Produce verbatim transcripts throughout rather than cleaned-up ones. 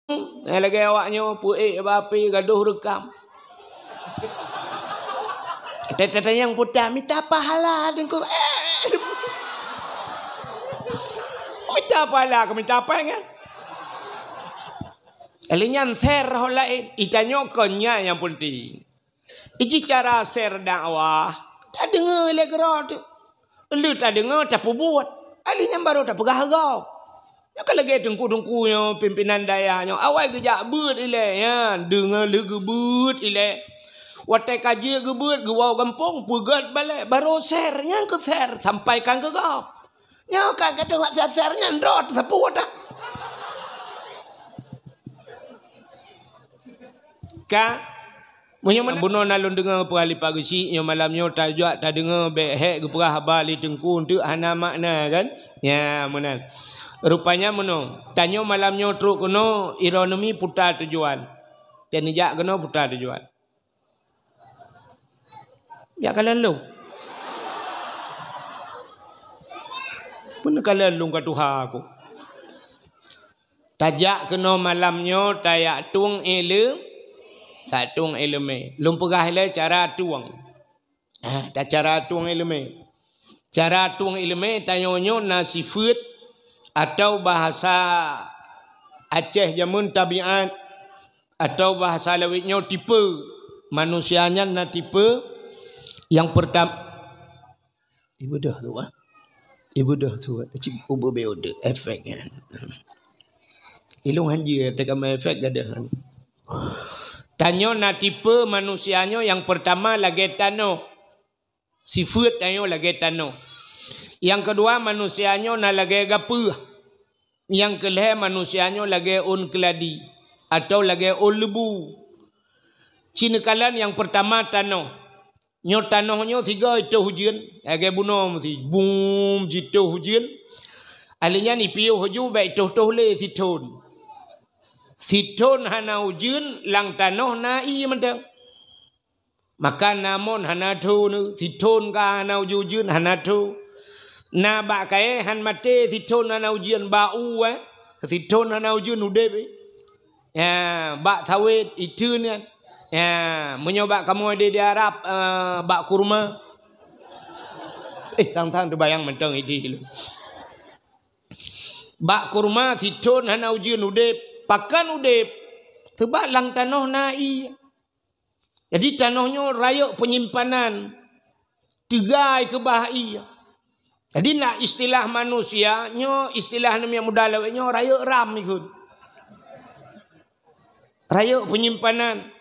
Eh, lagèe awak nyoe, peuék bak api, gadoh reukam. Teutatanyong puta, mita pahala Teungku. Eh, mita pahala, keu mita péng, eh? Lheuh nyan share ho laén, itanyoe kon nyan nyang peunteng. Iji cara share dakwah, tadeungoe lé keudroe teuh. Lheuh tadeungoe tapeubuet, lheuh nyan barô tapeugah lé gob. Nyoe ka lagèe teungku-teungku nyoe, pimpinan dayah nyoe, awai geujak beuet ilèe nyan, deungoe lheuh geubeuet ilèe. Watèe ka jeuet geubeuet, geuwoe gampông, peugöt balèe, barô share, nyan keuh share, sampaikan keu gob. Nyoe ka gadoh bak share-share nyan, droe teuh sapeue ata. Ka Meunyoe meunan bunoe na lôn deungoe peue hali pageusyik nyoe malam nyoe tajak tadeungoe bèk hék geupeugah haba lé teungku eunteuk hana makna kan? Nya meunan. Rupanya meunoe, tanyoe malam nyoe trok keunoe ironomi puta tujuan. Tanijak keunoe puta tujuan. Jak kalon lôn. Peue neukalon lôn ka tuha ku. Tajak keunoe malam nyoe tajak tueng ileu-, tajak tueng ileumèe. Lôn peugah ilèe cara tueng. Ah, ta cara tueng ileumèe. Cara tueng ileumèe tanyoe nyoe na sifeuet atau bahasa Aceh jameun tabiat atau bahasa lawét nyoe tipe. Manusia nyan na tipe nyang peurtam- Ibeudôh tu, ah. Ibeudôh tu, cit ubé-ubé udép, efek nyan. Ilôn hanjeuet, teuka meuefek gadôh nyan. Tanyoe na tipe manusia nyoe, nyang peurtama lagèe tanoh. Sifeuet tanyoe lagèe tanoh. Nyang keudua, manusia nyoe na lagèe gapeuh. Nyang keulhèe manusia nyoe lagèe ôn keuladi atau lagèe ôn leubu. Ci neukalon nyang peurtama tanoh. Nyoe tanoh nyoe sigoe jitoh ujeuen, lagèe bunoe meusi, bum, jitoh ujeuen. Alèh nyan ipiôh laju bèk jitoh-toh lé sithon. Sithon hana ujeuen, lam tanoh na ié mantong. Maka na mon hana tho nyoe, sithon ka hana ujeuen-ujeuen hana tho. Na bak kayèe han maté sithon hana ujeuen bak u, eh. Sithon hana ujeuen udép, eh. Ya, bak sawét iteun nyan. Ya, meunyoe bak kamoe di, di Arab, eh, bak kurma. Eh, sang-sang teubayang mantong idéh lôn. Bak kurma sithon hana ujeuen udép, pakon udép? Seubab lam tanoh na ié. Jadi tanoh nyoe rayeuk peunyimpanan, teugai keubah ié. Jadi na istilah manusia nyoe, istilah aneuk muda lawét nyoe rayeuk ram ikheun. Rayeuk peunyimpanan.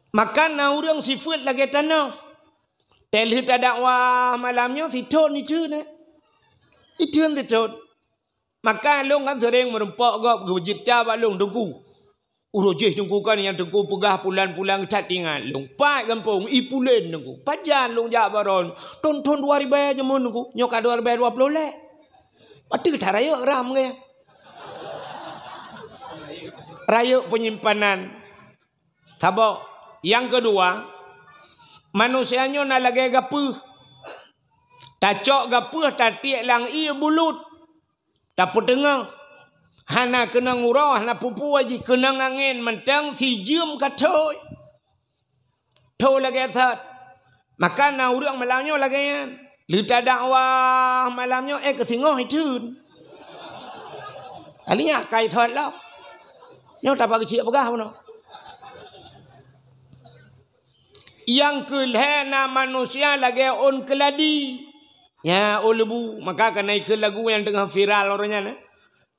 Maka na ureueng sifeuet lagèe tanoh. Teulheueh tadakwah malam nyoe sithon iteun, eh. Iteun sithon. Maka lôn kan seuréng meurumpok gob geujeurita bak lôn, Teungku. Uroe jéh Teungku kan nyang Teungku peugah pulan-pulan that teuingat lôn. Pat gampông, i Pulen Teungku. Pajan lôn jak baroe. Thon-thon dua ribèe jameun Teungku. Nyoe ka dua ribèe dua ploh lhèe. Ateueh that rayeuk ram keu. Rayeuk peunyimpanan. Saboh. Nyang keudua, manusia nyoe na lagèe gapeuh. Tacok gapeuh tatiek lam ié bulut. Tapeuteungoh. Hana keunong uroe, hana peue-peue jih, keunong angén mantong sijeuem ka thô. Thô lagèe thot. Maka na ureueng malam nyoe lagèe nyan. Lheueh tadakwah malam nyoe, eh, keu singoh iteun. Alèh nyan kai thot lom. Nyoe tapageucik peugah bunoe. Nyang keulhèe na manusia lagèe ôn keuladi. Nya ôn leubu, maka keuneuk ikheun lagu nyang teungoh viral uroe nyan, eh.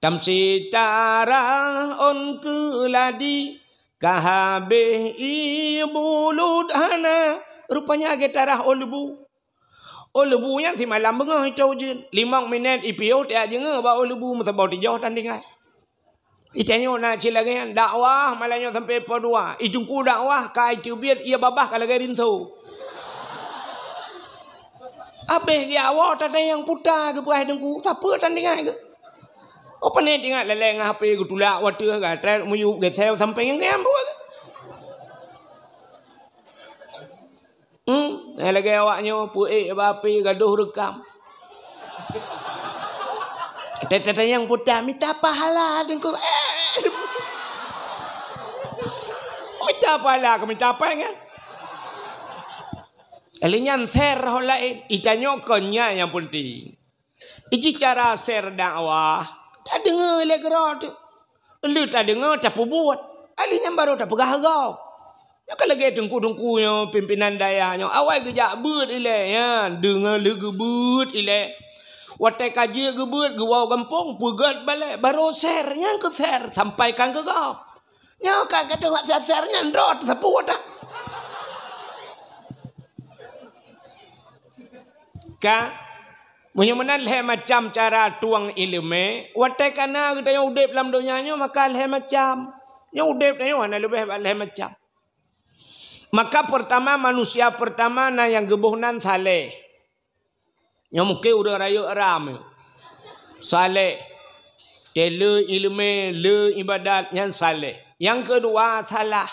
Tamsi tarah ôn keuladi, ka habéh ié bulut hana. Rupanya lagèe tarah ôn leubu. Ôn leubu nyan simalam beungoh itoh ujeuen. Limong minèt ipiôh tajak jeungeue bak ôn leubu meusaboh tijoh tan tinggai. Itanyoe na cit lagèe nyan, dakwah malam nyoe sampoe poh dua. I Teungku dakwah ka iteubiet ié babah ka lagèe rinso. Abéh geujak woe tatanyong puta geupeugah Teungku, sapeue tan tinggai geuh. Oh, pane tinggai lalèe ngon H P geutulak u ateueh, gatai miyueb geuseu sampéng nyang geuambu. Hmm, eh, lagèe awak nyoe peuék bak api gadoh reukam. Teutatanyong puta mita pahala Teungku. Eh, Apa lah kami capai kan? Kali nyan share ho laén, itanyoe kon nyan nyang penting. Iji cara share dakwah, tadeungoe lé keudroe teuh. Lheueh tadeungoe tapeubuet. Kali nyan barô tapeugah gob. Nyoe ka lagée teungku-teungku nyoe, pimpinan dayah nyoe, awai geujak beuet ilée nyan, deungoe lheueh geubeuet ilée. Watée ka jeuet geubeuet, geuwoe gampông, peugét balée, barô share, nyan keu share, sampaikan keu gob. Nyoe ka gadôh bak share-share nyan droe teuh sapeue dah. Ka, meunyoe meunan lhée macam cara tueng iéleumé, watée ka na geutanyoe udeb lam donya nyoe, maka lhée macam. Nyoe udeb tanyoe hana leubeh bak lhée macam. Maka peurtama, manusia peurtama na nyang geuboh nan saleh. Nyoe mungken ureuëng rayeuk ram nyoe. Saleh. Tée le iéleumé, le iébadat, nyan saleh. Nyang keudua, salah.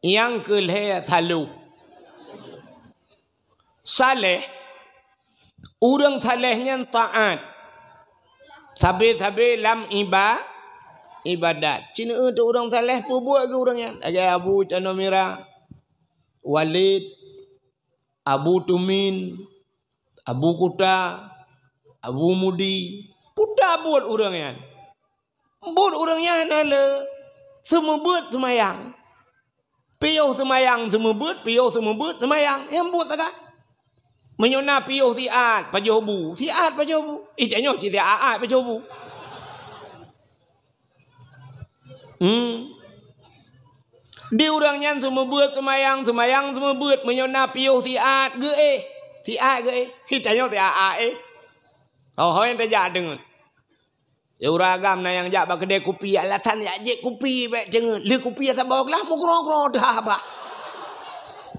Nyang keulhée, saloh. Saleh, ureuëng saleh nyan taát. Sabe-sabe lam iba-, iébadat. Ci neueu teuh ureuëng saleh peubuet geuh ureuëng nyan. Lagée Abu Tanoh Mira, Walid, Abu Tumin, Abu Kuta, Abu Mudi, puta buet ureuëng nyan. Buet ureuëng nyan hana le seumeubeuet seumayang. Piôh seumayang seumeubeuet, piôh seumeubeuet seumayang. Nyang buet sagai. Meunyoe na piôh siat pajoh bu, siat pajoh bu. Ih, tanyoe cit siat-at pajoh bu. Hmm. Di ureuëng nyan seumeubeuet seumayang, seumayang seumeubeuet, meunyoe na piôh siat geuéh, siat geuéh, hi tanyoe siat-at éh. Ho-ho nyang tajak deungon. Ya ureuëng agam na nyang jak bak keudée kupi, alasan jak jép kupi bék deungon. Lheueh kupi saboh glah meugroe-groe teuh haba.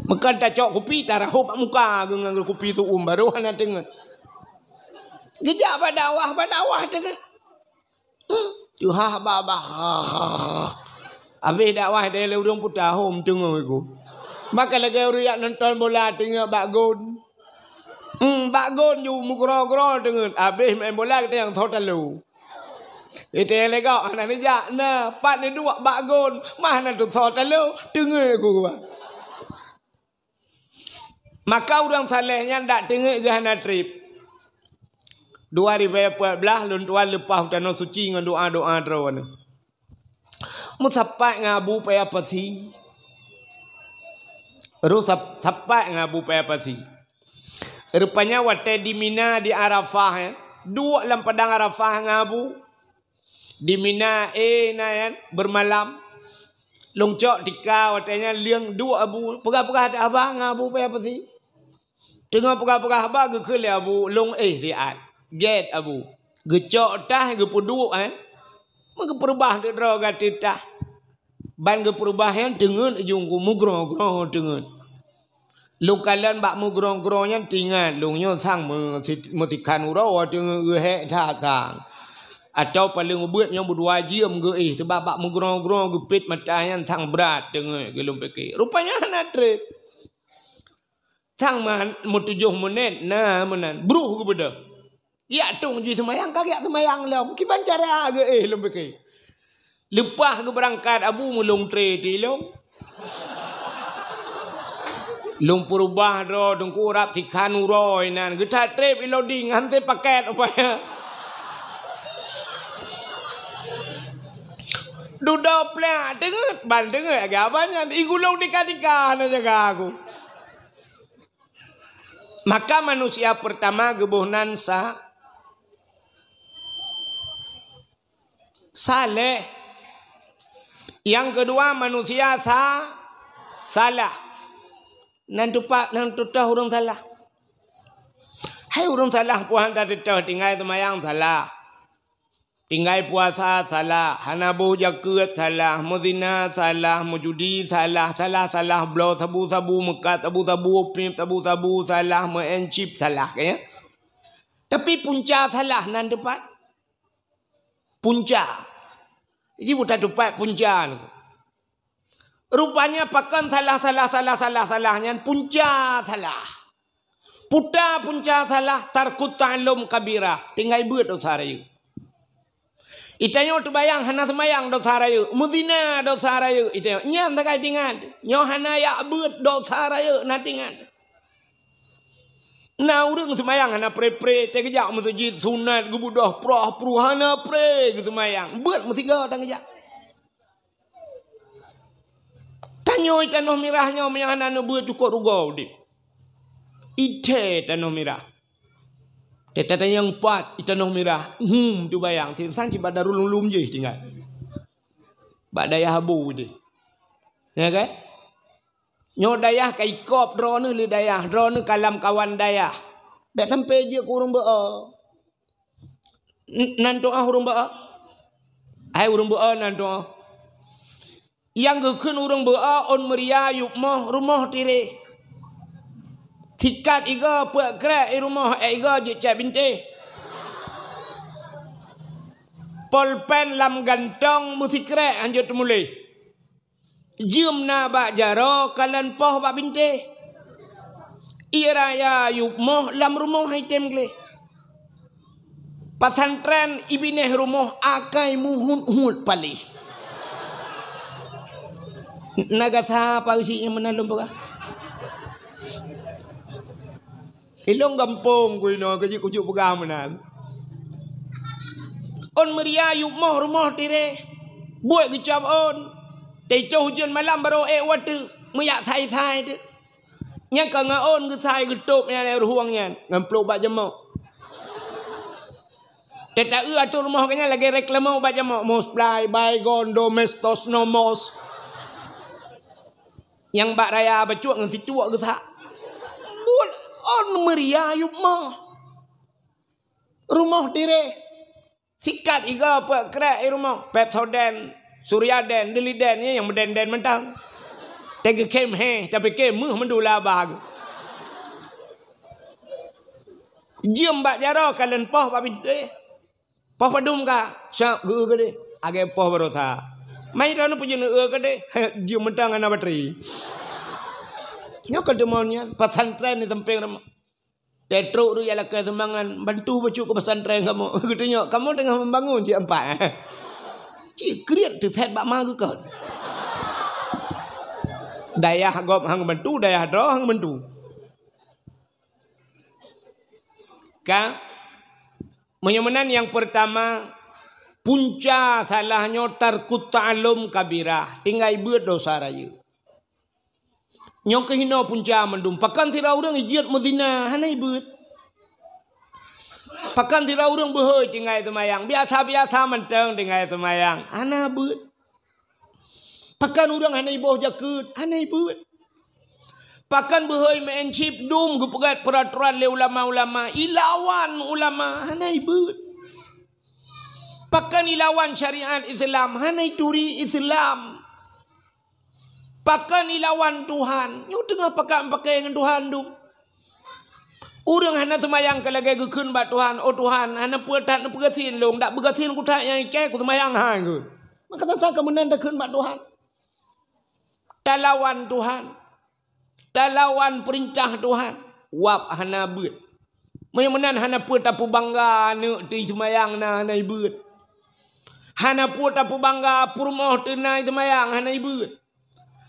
Meukan tacok kupi tarahop bak muka geuh ngon kupi tuum baru hana deungon. Geujak bak dakwah, bak dakwah deungon. Hmm, tuha bah, bah, ha, ha, ha. Habéh dakwah deh lé ureuëng puta hom teungoh iku. Maka lagée ureuëng yak nonton bola teungoh bak gon. Hmm, bak gon ju meugroe-groe teungoh. Habéh main bola kita nyang soe talo. Kita nyang legok hana neujak na, pat neuduek bak gon, mah na tu soe talo, teungoh iku bah. Maka ureuëng saleh nyan dak teungeut geuh hana treb. Dua ribu empat belas lôn tuan leupah u Tanoh Suci ngon doa-doa droeneuh. Meusapat ngon Abu Paya Pasi. Roh sap-, sapat ngon Abu Paya Pasi. Rupanya watée di Mina di Arafah, ya, duek lam padang Arafah ngon Abu. Di Mina, eh, na nyan, beureumalam. Lôn cok tika watée nyan leueng duek Abu. Peugah-peugah that haba ngon Abu Paya Pasi. Teungoh peugah-peugah haba geukheun lé Abu, lôn éh siat. Gét Abu. Geucok tah geupeuduek, eh. Meugeupeurubah teuk droe gata tah. Ban geupeureubah nyan teungeut ujong ku meugroe-groe teungeut. Lôn kalon bak meugroe-groe nyan teuingat lôn nyoe sang meusi-, meusikhan uroe teungeut geuhék that sang. Atawa paleng ubeuet nyoe beudua jeuem geuéh sabab bak meugroe-groe geupet mata nyan sang brat teungeut keu lôn pike. Rupanya hana treb. Sang meutujoh menit na meunan, bruh geubeudôh. Yak tông jih seumayang, ka geujak seumayang lom. Kiban cara geuéh lôn pike. Leupah geubeurangkat Abu meulông tré ti lông. Lông peurubah droe teungku rab sikhan uroe nan. Geuthat treb ilodi ngan teuh paket upaya. Dudoe plak teungeut, ban teungeut agak banyak. Igulong tika-tika hana jaga aku. Maka manusia pertama geuboh nan sa-, saleh. Yang kedua manusia sa-, salah. Nan tupat, nan tutoh ureuëng salah. Hai ureuëng salah puhan tatutoh tinggai seumayang salah. Tinggai puasa salah, hana boh jakeuet salah, meuzina salah, meujudi salah, salah-salah, bloe sabu-sabu, meukat sabu-sabu, piep sabu-sabu salah, meu'en chip salah, ka nyan. Tapi punca salah nan teumpat. Punca. Jadi buta teumpat punca nyoe. Rupanya pakon salah, salah, salah, salah, salah nyan punca salah. Puta punca salah, tarkut ta'allum kabirah, tinggai beuet dosa rayeuk. Itanyoe teubayang hana seumayang dosa rayeuk, meuzina dosa rayeuk itanyoe. Nyan sagai tingat, nyoe hana yak beuet dosa rayeuk na tingat. Na ureuëng seumayang hana pre-pre, teugeujak meuseujid sunat geubeudôh proh-proh hana pre geuseumayang. Beuet meusigoe tan geujak. Tanyoe i Tanoh Mirah nyoe meunyoe hana neubeuet cukôp rugoe udeb. Ithée Tanoh Mirah. Teutatanyong pat i Tanoh Mirah, hmm, teubayang, sisan cit bak Darul Ulum jih tinggai. Bak dayah Abu jih. Ya kan? Nyoe dayah ka ikôb droeneuh lé dayah, droeneuh ka lamkawan dayah. Bék sampoe jeuet keu ureuëng beuo. N-, nan tuoh ureuëng beuo. Hai ureuëng beuo nan tuoh. Nyang geukheun ureuëng beuo ôn meuria yup moh rumoh tireh. Sikat igoe peuet krek i rumoh ék igoe jeuet cak bintéh. Polpen lam gantong meusikrek hanjeuet teumuléh. Jeuem na bak jaroe kalon poh bak bintéh. Ie raya yup moh lam rumoh hai tem gleh. Pesantren ibinéh rumoh akai meuhut-hut paléh. Na gasa apa usi nyang meunan lôn peugah? Ilong gampông ku inoe keujiek kujuk peugah meunan. Ôn meuria yup moh rumoh tireh. Buet geucom ôn. Teutoh ujeuen malam barô ék watée meuyak sai-sai teuh. Nyang ka ngaôn geusai geutôb nyan lé ruhueng nyan ngon plôk bak jamok. Teuta eu ateueh rumoh geuh nyan lagée reklame bak jamok, Mos Fly, Baygon, Domestos, Nomos. Nyang bak raya bacut ngon situek geusak. Buet ôn meuria yup moh. Rumoh tireh. Sikat igoe peuet krek i rumoh, Pepsodent, Suryaden, Diliden, nyan nyang meuden-den mantong. Teugeukhem heh, tapi khem meuh meudula bah geuh. Jeuem bak jaroe kalon poh bak bintéh. Poh padum ka, siap geu-eu keudeh. Agée poh baroesa. Mai droeneuh peujeuet eu keudeh. Jeuem mantong hana batri. Nyoe ka deungon nyan, pesantren di sampéng rumoh. Teutrok raya lakée sumbangan, bantu bacut keu pesantren kamoe. Geutanyoe, kamoe teungoh membangun cit ampat. Cit kriet teusét bak ma geukon. Dayah gob hang bantu, dayah droe hang bantu. Ka? Meunyoe meunan nyang peurtama, punca salah nyoe tarkut ta'allum kabirah, tinggai beuet dosa rayeuk. Nyoe keuh hinoe punca mandum. Pakon sidroe ureuëng jeuet meuzina, hana ibeuet. Pakon sidroe ureuëng beuhôi tinggai seumayang, biasa-biasa mantong tinggai seumayang, hana beuet. Pakon ureuëng hana iboh jakeuet, hana ibeuet. Pakon beuhôi meu'en chip dum geupeugét peuratoran lé ulama-ulama, ilawan ulama, hana ibeuet. Pakon ilawan syariat Islam, hana ituri Islam. Pakon ilawan Tuhan? Nyoe teungoh pakat meupaké ngon Tuhan dum. Ureuëng hana seumayang ka lagée geukheun bak Tuhan, "Oh Tuhan, hana peue that neupeugasien lôn, dak beugasien kutak nyang ikée kuseumayang hai," geukheun. Maka sasa ka meunan takheun bak Tuhan. Talawan Tuhan. Talawan peurintah Tuhan. Wab hana beuet. Meunyoe meunan hana peue tapeubangga aneuëk teuh seumayang na hana ibeuet. Hana peue tapeubangga peurumoh teuh na seumayang hana ibeuet.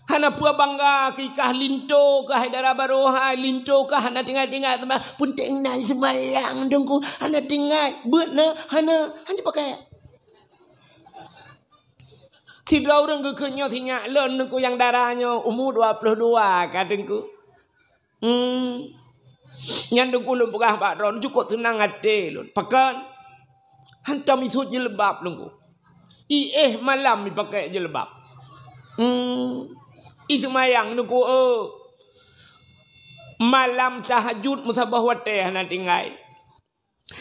Hana peue bangga keu ikah linto kah hai dara barô hai linto kah hana tinggai-tinggai seumayang. Peunteng na seumayang teungku hana tinggai. Beuet na hana, hana jipakai. Sidroe ureuëng geukheun nyoe sinyak lôn teungku nyang dara nyoe umu dua ploh dua ka teungku. Hmm. Nyan teungku lôn peugah bak droeneuh cukôp seunang até lôn. Pakon? Hantom isut jilbab teungku. Iéh malam ipaké jilbab. Hmm. Iseumayang teungku, oh. Malam tahajud meusaboh watée hana tinggai.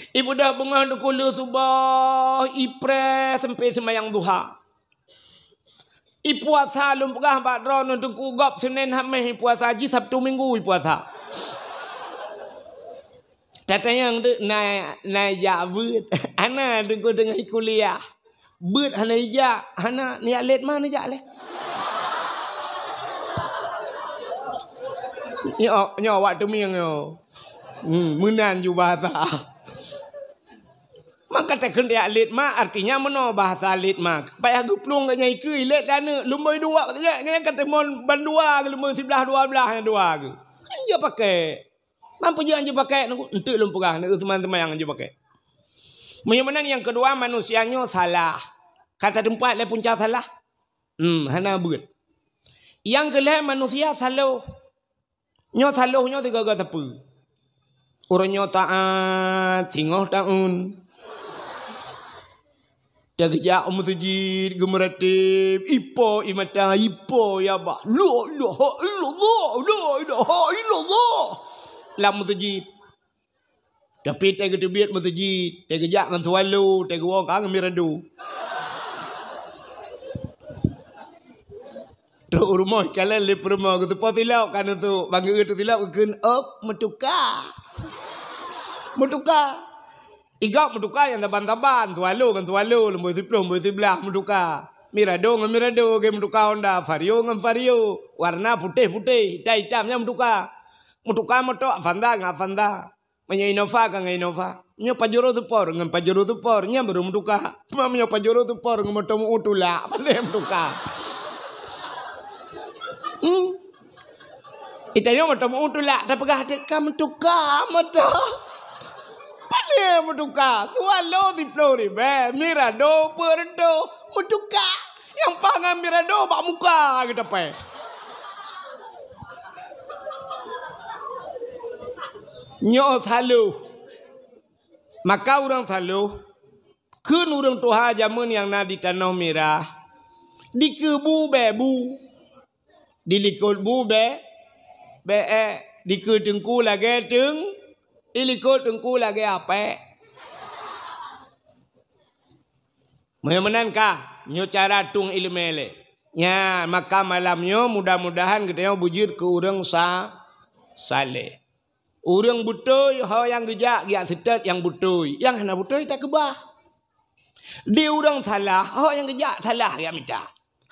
Ibeudôh beungoh teungku lheueh suboh, ipreh sampoe seumayang duha. Ipuasa lôn peugah bak droeneuh teungku gob Senin Hameh ipuasa, jih Sabtu Minggu ipuasa. Tatanyong deuek na, na jak beuet. Hana teungku teungoh kuliah. Beuet hana ijak, hana neujak lét ma neujak lé. Nyoe, nyoe awak teumieng nyoe. Hmm, meunan ju bahasa. Maka takheun jak lét mak, artinya meunoe bahasa lét mak. Payah geuplueng geuh nyan ikeue, lét aneuk, lumboi dua, nyan, nyan ka teumon ban dua geuh, lumboi siblaih dua blaih nyan dua geuh. Kan jeuet pakèk. Man peue jeuet jeuet pakèk, neu-, enteuk lôn peugah, neu-, teuma-teuma nyang jeuet pakèk. Meunyoe meunan nyang keudua, manusia nyoe salah. Ka tateumpat lé punca salah. Hmm, hana beuet. Nyang keulhèe manusia saloh. Nyoe saloh nyoe sigaga sapeue. Uroe nyoe taat, singoh taun. Tageujak u meuseujid, geumeuratéb, ipo ie mata, ipo ie babah. La ilaha illallah, la ilaha illallah. Lam meuseujid. Tapi tageuteubiet meuseujid, tageujak ngon Swallow, tageuwoe ka ngon Mirado. Trok u rumoh ikalon lé peurumoh, geuseupôt silop ka neusok, ban geu-eu teusilop geukheun, "Op, meutuka." Meutuka. Igop meutuka nyang saban-saban, Swallow ngon Swallow, lumboi siploh, lumboi siblaih meutuka. Mirado ngon Mirado, geu meutuka Honda, Vario ngon Vario. Warna putéh-putéh, itam-itam nyan meutuka. Meutuka moto Avanza ngon Avanza. Meunyoe Innova ka ngon Innova. Meunyoe Pajero Sport ngon Pajero Sport, nyan baru meutuka. Cuma meunyoe Pajero Sport ngon moto meu tulak, pandai meutuka. Hmm. Itanyoe moto meu tulak, tapeugah até ka meutuka moto. Pandai meutuka. Swallow siploh ribèe, Mirado peuet reutôh, meutuka. Nyang paih ngon Mirado bak muka geuh tapai. Nyoe saloh. Maka ureueng saloh, kheun ureueng tuha jameun nyang na di Tanoh Mirah, dikeue bu bèe bu, dilikot bu bèe, bèe, dikeue teungku lagèe teung, dilikot teungku lagèe apèk. Meunyoe meunan kah, nyoe cara tueng ileumèe lé. Nyan, maka malam nyoe mudah-mudahan geutanyoe beujeuet keu ureueng sa-, saleh. Ureueng beutôi ho nyang geujak, geujak seutôt nyang beutôi. Nyang hana beutôi takeubah. Di ureueng salah, ho nyang geujak salah geujak mita.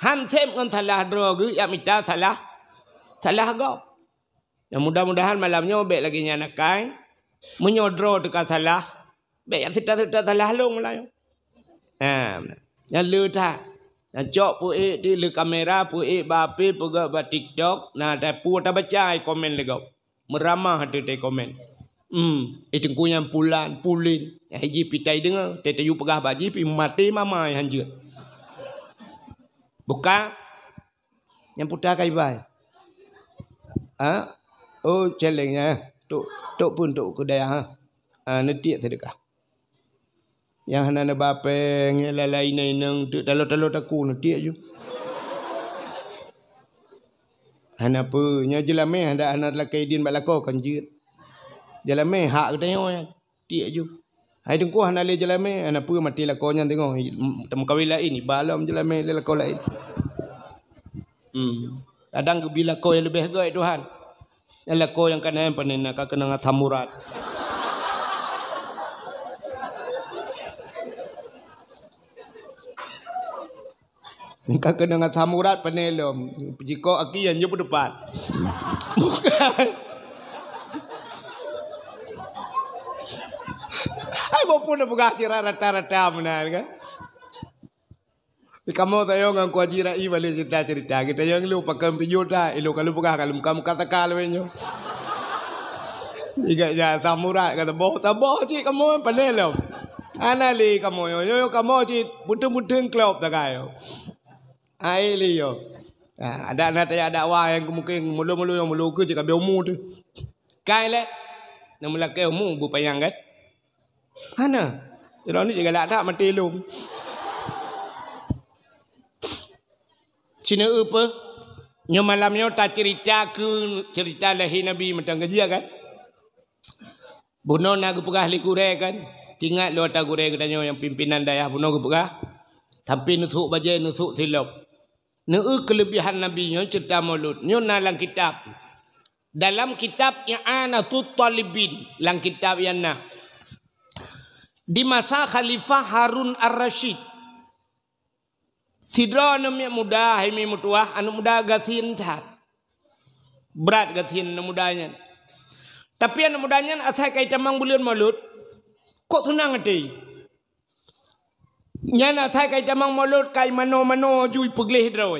Han sép ngon salah droe geuh geujak mita salah, salah gob. Nyang mudah-mudahan malam nyoe bèk lagèe nyan akai. Meunyoe droe teuka salah, bèk jak seutôt-seutôt salah lôn malam nyoe. Ha, meunan. Nyan le that. Nyan cok peuék di le kamera, peuék bak H P, peugöt bak TikTok, na tapu tabaca ai komen lé gob. Meuramah teuh tai komen. Hmm, eh, teungku nyan pulan, pulin. Nyang jih pi tai deungö, tai tayue peugah bak jih pi maté mama nyang hanjeuet. Buka. Nyang puta ka ibai. Ha? Oh, celeng nyan. Tok, tok pun tok keu dayah, ha. Ha, neutiek seudeukah. Nyang hana neuba péng, nyang lalai inong-inong, teuk talo-talo taku neutiek ju. Hana peue, nyoe jeulamé hana, hana lakée idin bak lakoe kan jeuet. Jeulamé hak geutanyoe nyan, tiek ju. Hai teungku hana lé jeulamé, hana peue maté lakoe nyan teungoh, tameukawen laén, iba lom jeulamé lé lakoe laén. Hmm. Kadang geubi lakoe nyang leubeh göt Tuhan. Nyang lakoe nyang kana nyan pane na ka keunong asam urat. Ka keunong asam urat pane lom. Jikok aki nyan jeuet peuteupat. Bukan. Hai, bopun dah peugah sira rata-rata meunan kan. Di kamoe tayong ngon Ku Haji Rai balik cerita-cerita. Kita yang lu pakai video dah, ilo kalau peugah kalau muka-muka taka lewat nyo. Ingat ya, asam urat kata boh, taboh cik kamoe pandai lom. Ana lé kamoe yo, yo, yo kamoe cik putung-putung klop takai yo. Ai lé yo. Ha, ada anak tayah dakwah yang mungkin mulu-mulu yang mulu ke cik kabe umu tu. Kai lé. Nama lakai umu bu payang kan? Hana. Droeneuh cit galak that maté lom. Sineuk peue? Nyoe malam nyoe tacerita keu cerita lahé Nabi mantong ka jeuet kan? Bunoe na geupeugah lé gurée kan? Ingat lôn ata gurée geutanyoe nyang pimpinan dayah bunoe geupeugah, sampoe neusok bajée neusok silop. Neu keulebihan Nabi nyoe cerita Maulud. Nyoe na lam kitab. Dalam kitab I'anatut Talibin, lam kitab nyan na. Di masa Khalifah Harun Ar-Rasyid, sidroe aneuk miet muda, hai mi meutuwah, aneuk muda gasien that. Brat gasien aneuk muda nyan. Tapi aneuk muda nyan asai ka itamong buleuen Maulud, kok seunang até. Nyan asai ka itamong mulod ka imanoe-manoe ju ipeugleh droe.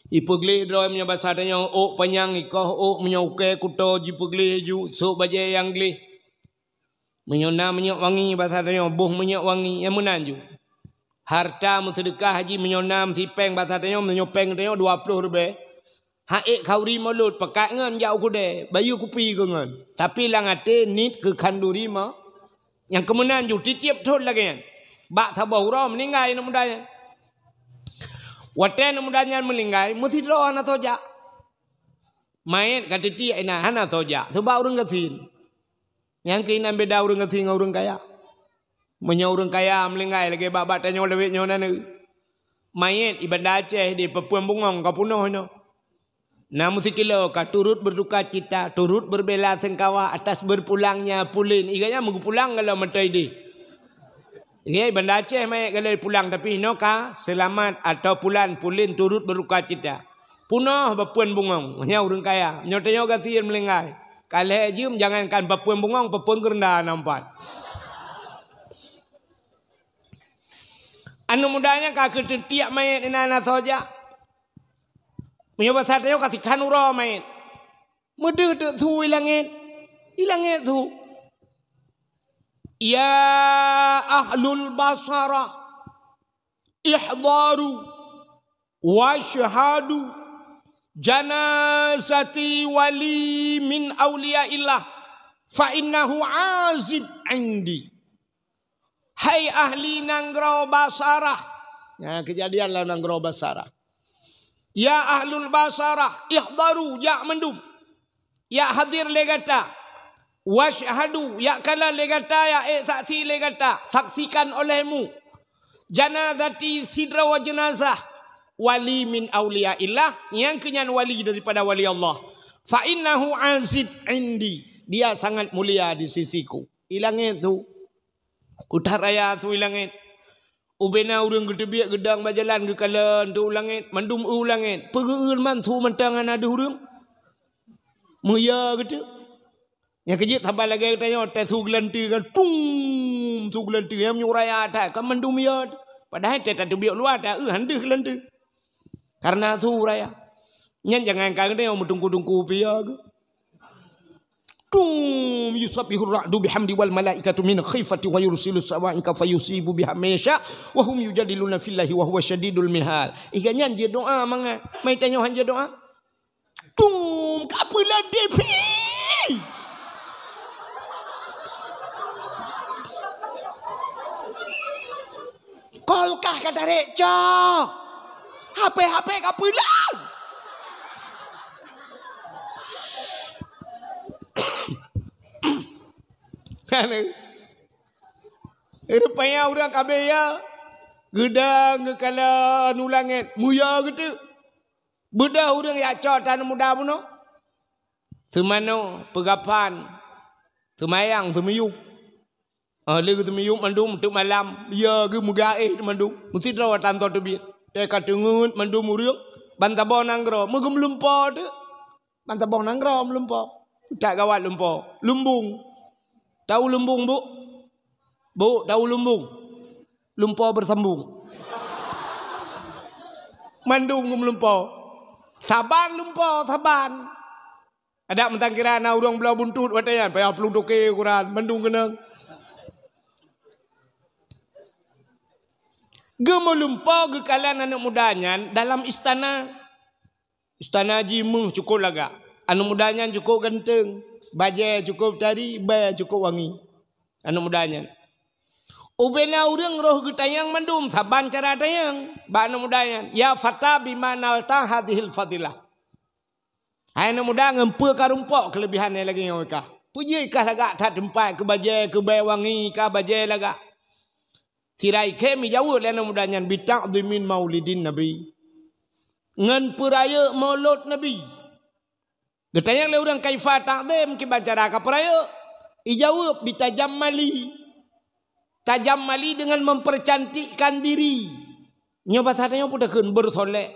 Ipeugleh droe meunyoe basa tanyoe ôk panyang ikoh ôk meunyoe ukée kuto jipeugleh ju sôk bajée nyang gleh. Meunyoe na minyeuk wangi basa tanyoe boh minyeuk wangi nyang meunan ju. Harta meuseudeukah haji meunyoe na meusipéng basa tanyoe meunyoe péng tanyoe dua ploh ribée. Hak ék khanduri mulod pakat ngon jak u keudée bayeue kupi keu ngon. Tapi lam até nit keu khanduri ma nyang keumeunan ju tieb-tieb thon lagée nyan. Bak saboh uroe meuninggai aneuk muda nyan. Watée aneuk muda nyan meuninggai meusidroe hana soe jak. Manyét ka teutiek inan hana soe jak, sabab ureuëng gasien. Nyang keuh inan beda ureuëng gasien ngon ureuëng kaya. Meunyoe ureuëng kaya meuninggai lagée bak-bak tanyoe lawét nyoe na neu. Manyét i Banda Aceh di Papuan Bungong ka punoh inoe. Na meusikilo ka turut berduka cita, turut berbela sengkawa atas berpulangnya Pulen. Iganya meupulang kalau meutai di. Ye, Banda Aceh manyét galai pulang tapi inoe ka seulamat atau pulan Pulen turut berduka cita. Punoh Papuan Bungong, nyoe ureuëng kaya. Nyoe tanyoe gasien meuninggai. Ka lhée jeuem jangankan Papuan Bungong, Papuan Geurenda nampat. Aneuk muda nyan ka keuteutiek manyét inan na soe jak. Meunyoe basa tanyoe ka sikhan uroe manyét. Meudeuh teuk su i langét. I langét su. Ya ahlul basarah, ihdaru wasyhadu janazati wali min auliyaillah fa innahu azid indi. Hai ahli nanggroe Basarah. Nyan keujadian lam nanggroe Basarah. Ya ahlul Basarah, ihdaru, jak mandum. Jak hadir lé gata. Wasyhadu, jak kalon lé gata, jak ék saksi lé gata. Saksikan olehmu. Janazati, sidroe jeunazah. Wali min auliyaillah, nyang keu nyan wali daripada wali Allah. Fa innahu azid indi, dia sangat mulia di sisiku. I langét su. Kuta raya su i langét. Ubena ureuëng geuteubiet geudong bak jalan geukalon su u langét, mandum u langét. Peugeueun man su mantong hana deuh ureuëng. Meuya geuteuk. Nyang keujeuet saban lagée geutanyoe teuh su geulanteue kan, tung, su geulanteue nyang meunyoe raya that kan mandum ya. Padahai teuh tateubiet luwa that, eu, han deuh geulanteue. Karena su raya. Nyan jangankan geutanyoe meutungku-tungku piya geuh. Tum yusabbihu ra'du bihamdi wal malaikatu min khifati wa yursilu sawaika fayusibu biha man yasha wa hum yujadiluna fillahi wa huwa syadidul mihal. Iga nyan jeuet doa mangat. Mai tanyoe han jeuet doa. Tum ka peuleueh diphi. Kolkah ka tarek cok. Hape-hape ka peuleueh. Rupanya ureuëng kabeh ya geudang geukalon u langét muya geuteuk. Beudôh ureuëng jak cok tan muda bunoe. Seumanoe, peugapan, seumayang, seumiyueb. Ah, lé geuseumiyueb mandum teuk malam, ya geuh meugaéh mandum. Meusidroe tan soe teubiet. Teuka teungeut mandum ureuëng, ban saboh nanggroe meugeumeulumpo teuk. Ban saboh nanggroe meulumpo. That gawat lumpo. Lumbung. Tahu lumbung, Buk? Buk, tahu lumbung? Lumpo beusambung. Mandum geumeulumpo. Saban lumpo, saban. Adak meutangkira na ureuëng bloe buntut watée nyan, payah plueng toke ukuran, mandum keunong. Geumeulumpo geukalon aneuëk muda nyan dalam istana. Istana jih méuh cukôp lagak. Aneuëk muda nyan cukôp ganteng. Bajée cukôp tari, bée cukôp wangi. Aneuëk muda nyan. Ubena ureuëng roh geutanyong mandum saban cara tanyong bak aneuëk muda nyan. Ya fata bima nalta hadhil fadilah. Hai aneuëk muda, ngon peue ka rumpok keuleubihan nyang lagée nyoe kah? Peue jih kah lagak that teumpat keu bajée, keu bée wangi, kah bajée lagak? Sira ikhém ijaweueb lé aneuëk muda nyan, "Bita'dhimin maulidin Nabi." Ngon peurayeuk molot Nabi. Geutanyong lé ureuëng, "Kaifa ta'dhim?" Kiban cara ka peurayeuk? Ijaweueb, "Bitajammali." Tajammali dengan mempercantikkan diri. Nyoe basa tanyoe peue takheun, bersolek.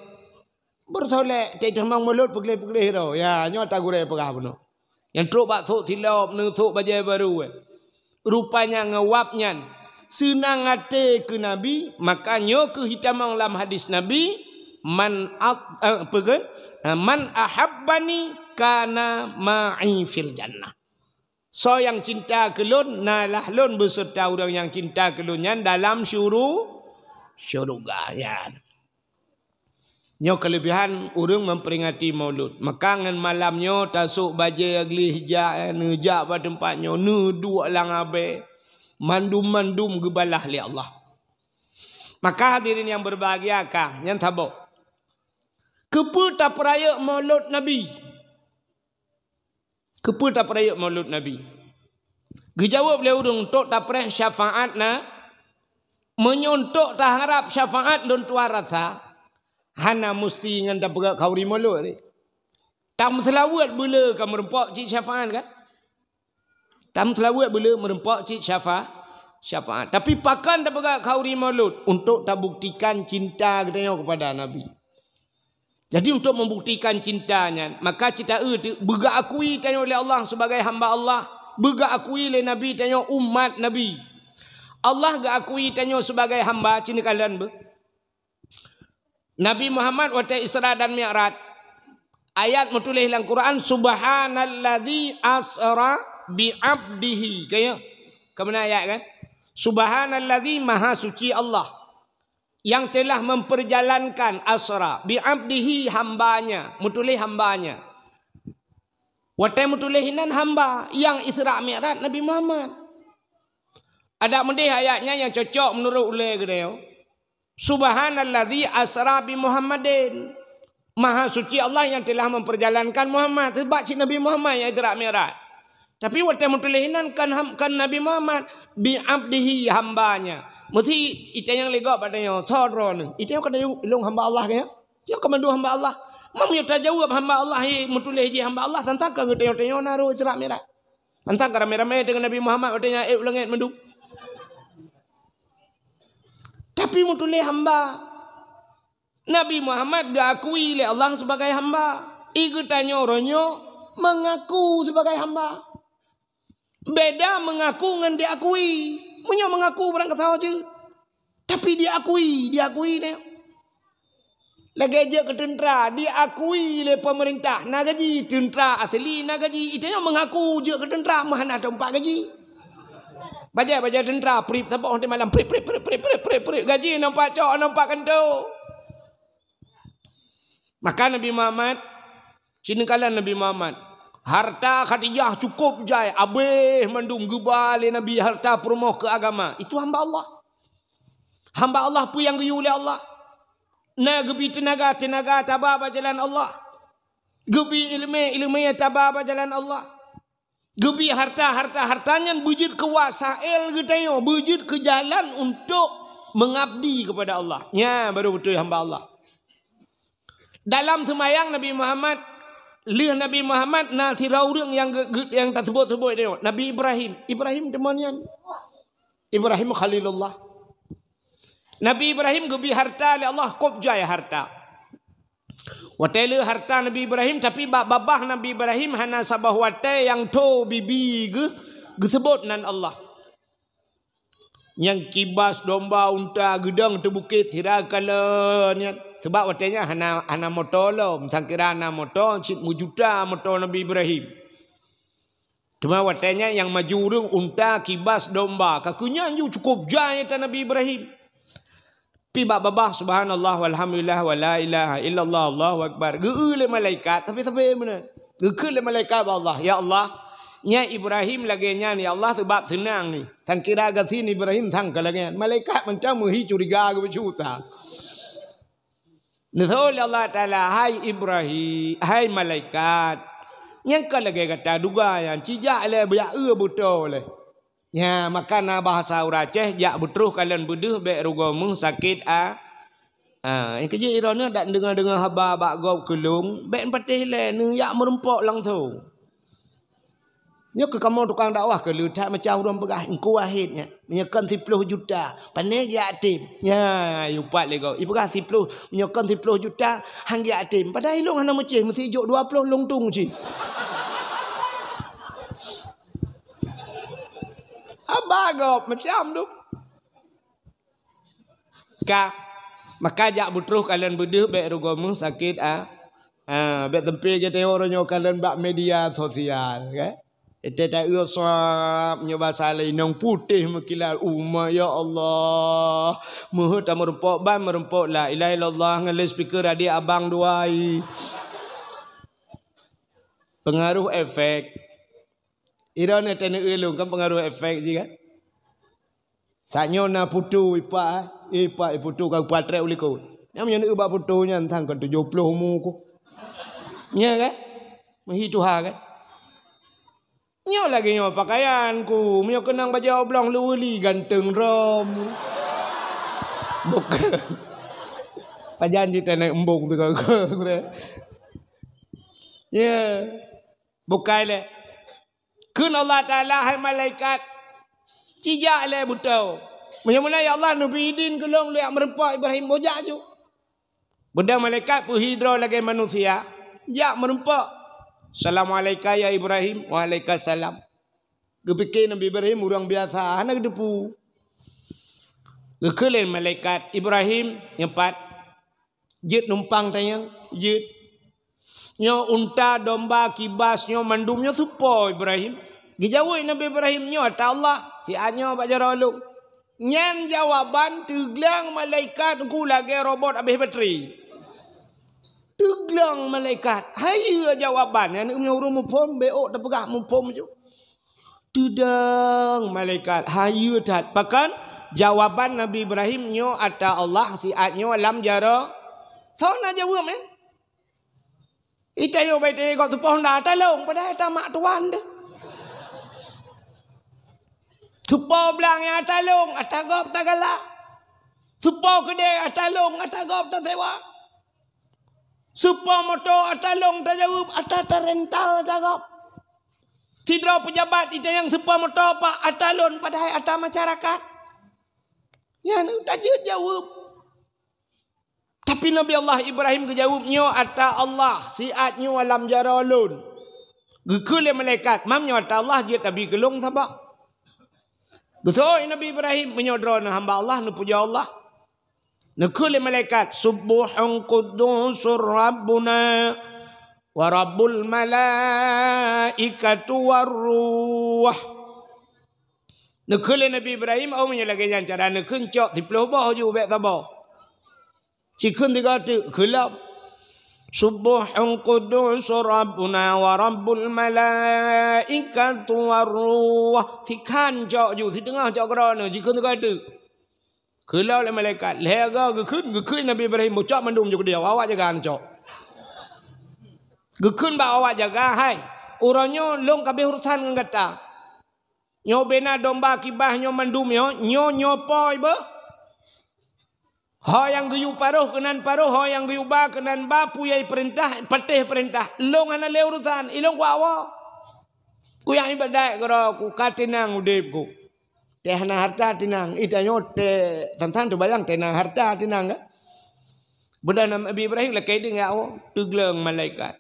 Bersolek, cit teumang mulot peugleh-peugleh droe. Ya, nyoe tagurée peugah bunoe. Nyang trok bak sôk silop, neusôk bajée barô, eh. Rupanya ngon wab nyan, seunang até keu Nabi, maka nyoe keuh itamong lam hadis Nabi, "Man at-, eh, apa kan? Ha, man ahabbani kana ma'i fil jannah." Soe nyang cinta keu lôn, nalah lôn beuseurta ureuëng nyang cinta keu lôn nyan dalam syuru-, syuruga nyan. Nyoe keuleubehan ureuëng memperingati Maulud. Maka ngon malam nyoe tasôk bajée gleh jak, eh, neujak bak teumpat nyoe, neuduek lam abée. Mandum-mandum geubalah lé Allah. Maka hadirin yang berbahagia, ka nyan saboh. Keupeue tapeurayeuk Maulud Nabi? Keupeue tapeurayeuk Maulud Nabi? Geujaweueb lé ureuëng, "Untuk tapreh syafaat na, meunyoe untuk taharab syafaat lôn tuan rasa, hana musti ngon tapeugah khauri Maulud." Tameuseulaweuet beuleu ka meurumpok cit syafaat kan? Tameuseulaweuet beuleu meurumpok cit syafa-, syafaat. Tapi pakon tapeugah khauri Maulud? Untuk tabuktikan cinta geutanyoe kepada Nabi. Jadi, untuk membuktikan cinta nyan, maka cit taeu teu-, beugeukui tanyoe lé Allah sebagai hamba Allah, beugeukui lé Nabi tanyoe umat Nabi. Allah geukui tanyoe sebagai hamba, cit neukalon beuh. Nabi Muhammad watée Isra dan Mi'raj, ayat meutuléh lam Quran, "Subhanalladzi asra bi abdihi." Ka nyo? Ka meunan ayat kan? "Subhanalladzi", maha suci Allah. Yang telah memperjalankan asra bi abdihi, hambanya, meutuléh hambanya. Watée meutuléh inan hamba, nyang Isra Mi'raj Nabi Muhammad. Adak meudeh ayat nyan nyang cocok meunurot ulée geutanyoe. "Subhanalladzi asra bi Muhammadin." Maha suci Allah yang telah memperjalankan Muhammad. Sebab cit Nabi Muhammad nyang Isra Mi'raj. Tapi watée meutuléh inan kan ham-, kan Nabi Muhammad, "Bi abdihi", hambanya. Meusi itanyong lé gob bak tanyoe, "Soe droeneuh?" Itanyong ka tanyoe, "Lôn hamba Allah," kan ya? Nyoe ka mandum hamba Allah. Meunyoe tajaweueb hamba Allah, he, meutuléh jih hamba Allah, sang-sang ka geutanyoe-tanyoe na rot Isra Mi'raj. Sang-sang ka ramé-ramé deungon Nabi Muhammad watée nyan, eh, u langét mandum. Tapi meutuléh hamba. Nabi Muhammad geukui lé Allah sebagai hamba. I geutanyoe uroe nyoe mengaku sebagai hamba. Beda mengaku ngon diakui. Meunyoe mengaku barang kasoe jeuet. Tapi diakui, diakui nyoe. Lagée jeuet keu teuntra, diakui lé pemerintah, na gaji, teuntra asli na gaji. Itanyong mengaku jeuet keu teuntra, meuhana teumpat gaji. Bajée-bajée teuntra, prip saboh malam, prip, prip, prip. Gaji nampak cok, nampak kantô. Maka Nabi Muhammad, cit neukalon Nabi Muhammad. Harta Khadijah cukup jai, abéh mandum geuba lé Nabi harta peurumoh keu agama. Itu hamba Allah. Hamba Allah peue nyang geuyue lé Allah. Na geubi teunaga, teunaga taba bak jalan Allah. Geubi iéleumé, iéleumé taba bak jalan Allah. Geubi harta, harta, harta nyan beujeuet keu wasail geutanyoe, beujeuet keu jalan untuk mengabdi kepada Allah. Nyan baru beutôi hamba Allah. Dalam seumayang Nabi Muhammad, lheueh Nabi Muhammad na sidroe ureuëng nyang ge-, ge-, nyang tasebut-sebut nyoe, Nabi Ibrahim. Ibrahim teuma nyan. Ibrahim Khalilullah. Nabi Ibrahim geubi harta lé Allah, kop jai harta. Watée le harta Nabi Ibrahim, tapi bak babah Nabi Ibrahim hana saboh watée nyang tho bibi geuh, geuseubot nan Allah. Nyang kibas domba, unta, geudong teubukét sira kalon nyan. Sebab watée nyan hana, hana moto lom, sangkira hana moto, cit meujuta moto Nabi Ibrahim. Teuma watée nyan nyang maju ureuëng unta, kibas, domba, ka keu nyan ju cukup jai ata Nabi Ibrahim. Pi bak babah, "Subhanallah, walhamdulillah, wa la ilaha illallah, Allahu akbar." Geu-eu lé malaikat, tapi sabe meunan. Geukheun lé malaikat bak Allah, "Ya Allah, nyan Ibrahim lagée nyan, ya Allah, seubab seunang ni. Sangkira gasien Ibrahim sang ka lagée nyan." Malaikat mantong meuhi curiga geubeucuta. Neutho lé Allah Taala, "Hai Ibrahim, hai malaikat, nyang ka lagée gata duga nyan, ci jak lé, beuyak eu beuto lé." Nya, maka na bahasa ureuëng Aceh, "Jak beutroh kalon beudeuh, bék rugoe meuh sakét a." Ah, nyang keujeuet droeneuh dak deungoe-deungoe haba bak gob keulong, bék patéh lé, neuyak meurumpok langsong. Nyoe keu kamoe tukang dakwah keu le that macam ureuëng peugah, "Engku Wahid nyan, meunyoe kon siploh juta, pane jak tem." Nya, upat lé gob. Ipeugah siploh, meunyoe kon siploh juta, han jak tem. Padahai ilong hana meucéh, meusti jok dua ploh lông tung cit. Haba gob macam tu. Ka, maka jak beutroh kalon beudeuh, bék rugoe meuh sakét, ah. Ah, bék teumpé geutanyoe uroe nyoe kalon bak media sosial, kan? Ite ta-eu sab nyoe basa lé inong putéh meukilat, uma, ya Allah. Meuheuet ta meureumpok ban, meureumpok la ilaha illallah ngon loudspeaker adik abang dua i. Pengaruh efek. Ira na teuneuk lôn kan pengaruh efek jih kan. Tanyoe na putu ipak, eh, ipak putu ka patrek u likot. Nyang meunyoe neuba putu nyan sang ka tujoh ploh umu ku. Nya kan? Meuhi tuha kan? Nyoe lagée nyoe pakaian ku, meunyoe keunong bajée oblong leuweuli ganteng rom. Bukan. Pajan cit taneuk embong tu kau. Ya. Bukai lé. Kheun Allah Taala, "Hai malaikat, cijak lé beutoe. Meunyoe meunan ya Allah neubri idin keu lôn lé jak meureumpok Ibrahim, bujak ju." Beudang malaikat peuhi droe lagée manusia, jak meureumpok. "Assalamualaika ya Ibrahim." "Waalaikumsalam." Geupike Nabi Ibrahim ureuëng biasa, hana geuteupeue. Geukheun lé malaikat, "Ibrahim, nyoe pat." Jeuet numpang tanyong, jeuet. Nyoe unta, domba, kibas, nyoe mandum nyoe soe po Ibrahim? Geujaweueb Nabi Ibrahim, "Nyoe ata Allah, siat nyoe bak jaroe lôn." Nyan jawaban teuglang malaikat ku lagée robot habéh batri. Teuglang malaikat, hayeue jawaban. Nyan ureuëng muphom, bék tapeugah muphom ju. Teudong malaikat, hayeue that. Pakon jawaban Nabi Ibrahim, "Nyoe ata Allah, siat nyoe lam jaroe." Soe na jaweueb, men? Ita yo bai teuka soe po honda ata lôn, padahai ata mak tuan deh. Soe po blang nyang ata lôn, ata gob tagalak. Soe po keudè ata lôn, ata gob tasewa. Soe po moto ata lôn tajaweueb, ata tarental ata gob. Sidroe peujabat itanyong soe po moto, "Pak, ata lôn," padahai ata masyarakat. Nyan tajeuet jaweueb. Tapi Nabi Allah Ibrahim geujaweueb, "Nyoe ata Allah, siat nyoe lam jaroe lôn." Geukheun lé malaikat, "Mam nyoe ata Allah, jeuet tabi keu lôn saboh." Geuseuôt Nabi Ibrahim, "Meunyoe droeneuh hamba Allah, neupujoe Allah." Neukheun lé malaikat, "Subbuhun quddusur Rabbuna wa Rabbul malaikatu war ruh." Neukheun lé Nabi Ibrahim, oh, meunyoe lagée nyan cara neukheun, cok siplôh boh ju bék saboh. Cikheun tiga teuk, kheun lom. "Subbuhun quddusur Rabbuna wa Rabbul malaikatu war ruh." Sikhan cok ju, siteungoh cok keudroe, cikheun tiga teuk. Kheun lom lé malaikat, lhée goe geukheun, geukheun Nabi Ibrahim, "Beucok mandum ju keudeh, awak jaga neucok." Geukheun bak awak jaga, "Hai, uroe nyoe lôn ka abéh urosan ngon gata. Nyoe bena domba kibas nyoe mandum nyoe, nyoe, nyoe po beuh. Ho nyang geuyue paroh keunan paroh, ho nyang geuyue ba keunan ba, peue nyang ipeurintah, patéh peurintah. Lôn hana lé urosan, ilôn kuawoe. Kuyang iébadat keudroe ku, ka teunang udeb ku." Teuh hana hareuta teunang, ita nyoe teuh san-san teubayang teuh na hareuta teunang kan? Beudôh Nabi Ibrahim lakée deuh ngon Allah, teugleueng malaikat.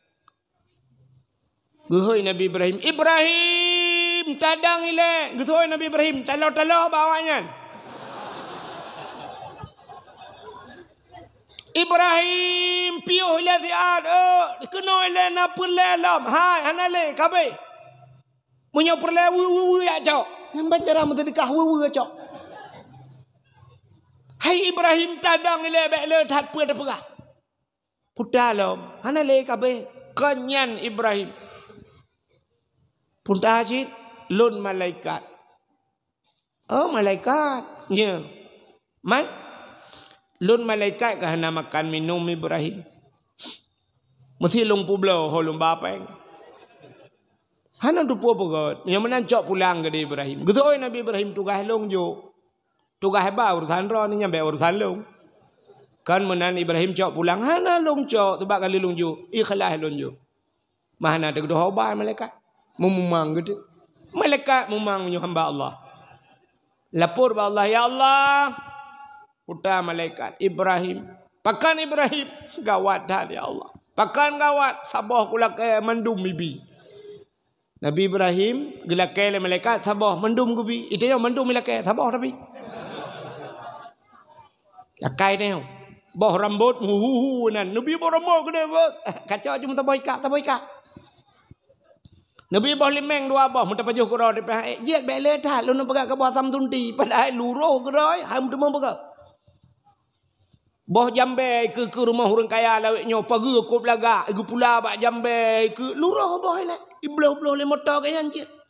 Geuhôi Nabi Ibrahim, "Ibrahim, tadong ilée!" Geuhôi Nabi Ibrahim, talo-talo bak awaknyan. "Ibrahim, piôh ilée siat, eh, keunoe ilée na peureulée lom." "Hai, hana lé, ka abéh. Meunyoe peureulée weu-weu-weu jak cok." Nyan ban cara meuseudeukah, weu-weu jak cok. "Hai Ibrahim, tadong ilée bék le that peue tapeugah." Puta lom, hana lé ka abéh. Kon nyan Ibrahim. Puta cit, "Lôn malaikat." "Oh, malaikat." "Nya." "Man?" "Lôn malaikat ka hana makan minum Ibrahim. Meusi lôn peubloe ho lôn ba péng." Hana teupeue peugét. Nyang meunan cok pulang keudeh Ibrahim. Geuhôi Nabi Ibrahim, "Tugaih lôn jok. Tugaih ba urusan droe nyan, bék urusan lôn." Kan meunan Ibrahim cok pulang, "Hana lôn cok, sabab ka lheueh lôn jok, ikhlas lôn jok." Mah hana teugeudôh ho ba malaikat. Meumumang geuh. Malaikat mumang meunyoe hamba Allah. Lapor bak Allah, "Ya Allah, puta malaikat Ibrahim." "Pakon Ibrahim?" "Gawat that, ya Allah." "Pakon gawat?" "Saboh kulakée mandum ibi." Nabi Ibrahim geulakée lé malaikat saboh mandum geubi. Ita nyoe mandum ilakée saboh tapi. Akai teuh. Boh rambot, hu, hu, hu, nan. Neubi boh rambot keunoe, boh. Kacok cuma taboh ikat, taboh ikat. Neubi boh limeng dua boh, meutapajoh keudroe di pihak. Eh, jeuet bèk le that, lôn peugah keu boh asam sunti. Padahai luroh keudroe, hai meuteumé peugah. Boh jambé keu, keu rumoh ureueng kaya lawét nyoe, pageue kôb lagak, geupula bak jambé keu luroh boh ilèe. Ibloh-bloh lé moto keu nyan jeuet.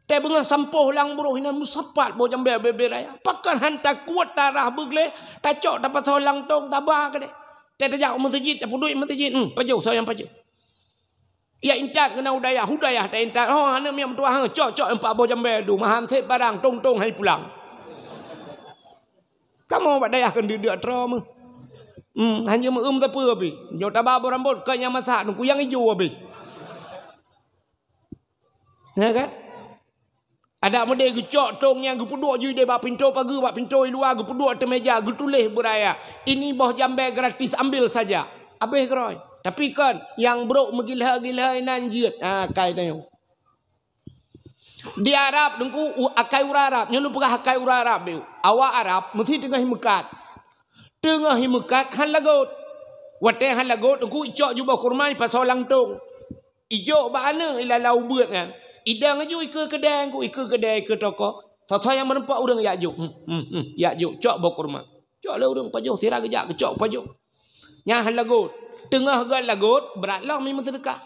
Teubeungoh sampôh lam broh inan meusapat boh jambé bèe-bèe raya. Pakon han takuet tarah beugleh, tacok tapasoe lam tong, taba keudéh. Teuh tajak u meuseujid, tapeuduek meuseujid, hmm, pajoh, soe nyang pajoh. Ya intat keunan u dayah, u dayah ta intat. Oh, aneuk miet meutuah, ha, cok, cok, empat boh jambé tu, maham sép barang, tong-tong hai pulang. Kamoe bak dayah kan deuk-deuk troe meuh. Hmm, hana meu-eum sapeue pih. Nyoe taba boh rambot, kon nyang masak, nungku nyang ijo abéh. Ya kan? Adak meudeh geucok tong nyan geupeuduek jih di bak pintoe pageue, bak pintoe luwa geupeuduek ateueh meja, geutuléh beuraya, "Ini boh jambé gratis, ambil saja." Abéh keudroe. Tapi kon, nyang brok meugilha-gilha inan jeuet. Ah, akai tanyoe. Di Arab, Teungku, u-, akai ureueng Arab. Nyoe lôn peugah akai ureueng Arab, beu. Awak Arab meusti teungoh meukat. Teungoh meukat han lagot. Watèe han lagot, Teungku, icok ju boh kurma, ipasoe lam tong. Ijok bak aneuk ilala ubeut nyan. Idong aju ikeue keudè, Teungku, ikeue keudè, ikeue toko. Soe-soe nyang meureumpok ureueng jak jok. Hmm, hmm, hmm, jak jok, cok boh kurma. Cok lé ureueng pajoh, sira geujak, geucok pajoh. Nyan han lagot. Teungoh göt lagot, brat lom i meuseudeukah.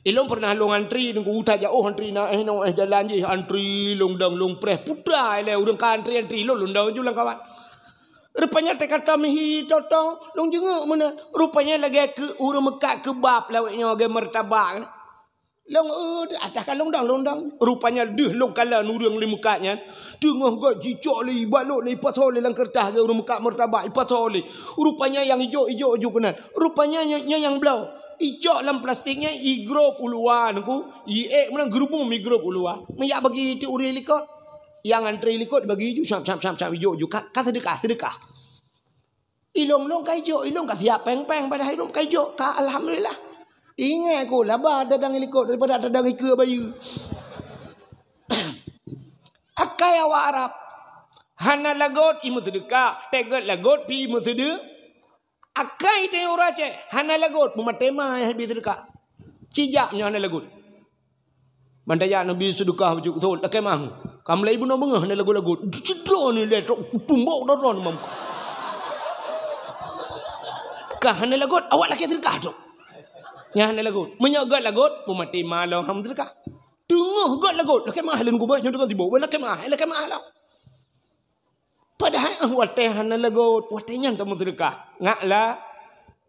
Ilôn pernah lôn antri, Teungku, utak jak, oh, antri na, eh, nyoe, eh, jalan jih, antri, lôn dong, lôn preh, putra ilèe, ureueng ka antri-antri, lôn, lôn dong ju lam kawan. Rupanya teuka tom hi, totong, lôn jinguk meunan. Rupanya lagèe keu ureueng meukat keubab lawét nyoe, lagèe meurtabak. Lôn, eh, atah ka lôn dong, lôn dong. Rupanya deuh lôn kalon ureueng lé meukat nyan. Teungoh göt jicok lé, ibalot lé, ipasoe lé lam keureutah lagèe ureueng meukat meurtabak, ipasoe lé. Rupanya nyang ijok, ijok ju keunan. Rupanya nyan, nyan nyang bloe. Icok lam plastik nyan, igrôp u luwa, Teungku. Iék meunan geurubum igrôp u luwa. Meujak bagi teuk ureueng likot. Nyang antri likot bagi ju, syap, syap, syap, syap, ijok ju. Ka, ka seudeukah, seudeukah. Ilôn-lôn ka ijok, ilôn ka siap péng-péng, padahai ilôn ka ijok, ka alhamdulillah. Ingat ku, laba tadong likot daripada tadong ikeue bayeue. Akai awak Arab. Hana lagot, i meuseudeukah, teugot lagot, pi i meuseude-, Akai teuh ureueng Aceh, hana lagot, peumaté ma habéh seudeukah. Cijak nyoe hana lagot. Ban tajak Nabi seudeukah bacut thon, lakèe mah. Ka mulai bunoe beungoh hana lagot-lagot. Cidroe ni lé trok tumbok dodon mam. Ka hana lagot, awak lakèe seudeukah tu. Nyan hana lagot. Meunyoe göt lagot, peumaté ma lom han seudeukah. Teungoh göt lagot, lakèe mah lôn kubah, nyoe teungoh sibok, lakèe mah, lakèe mah lom. Padahai, ah, watèe hana lagot, watèe nyan tameuseudeukah. Ngak la-,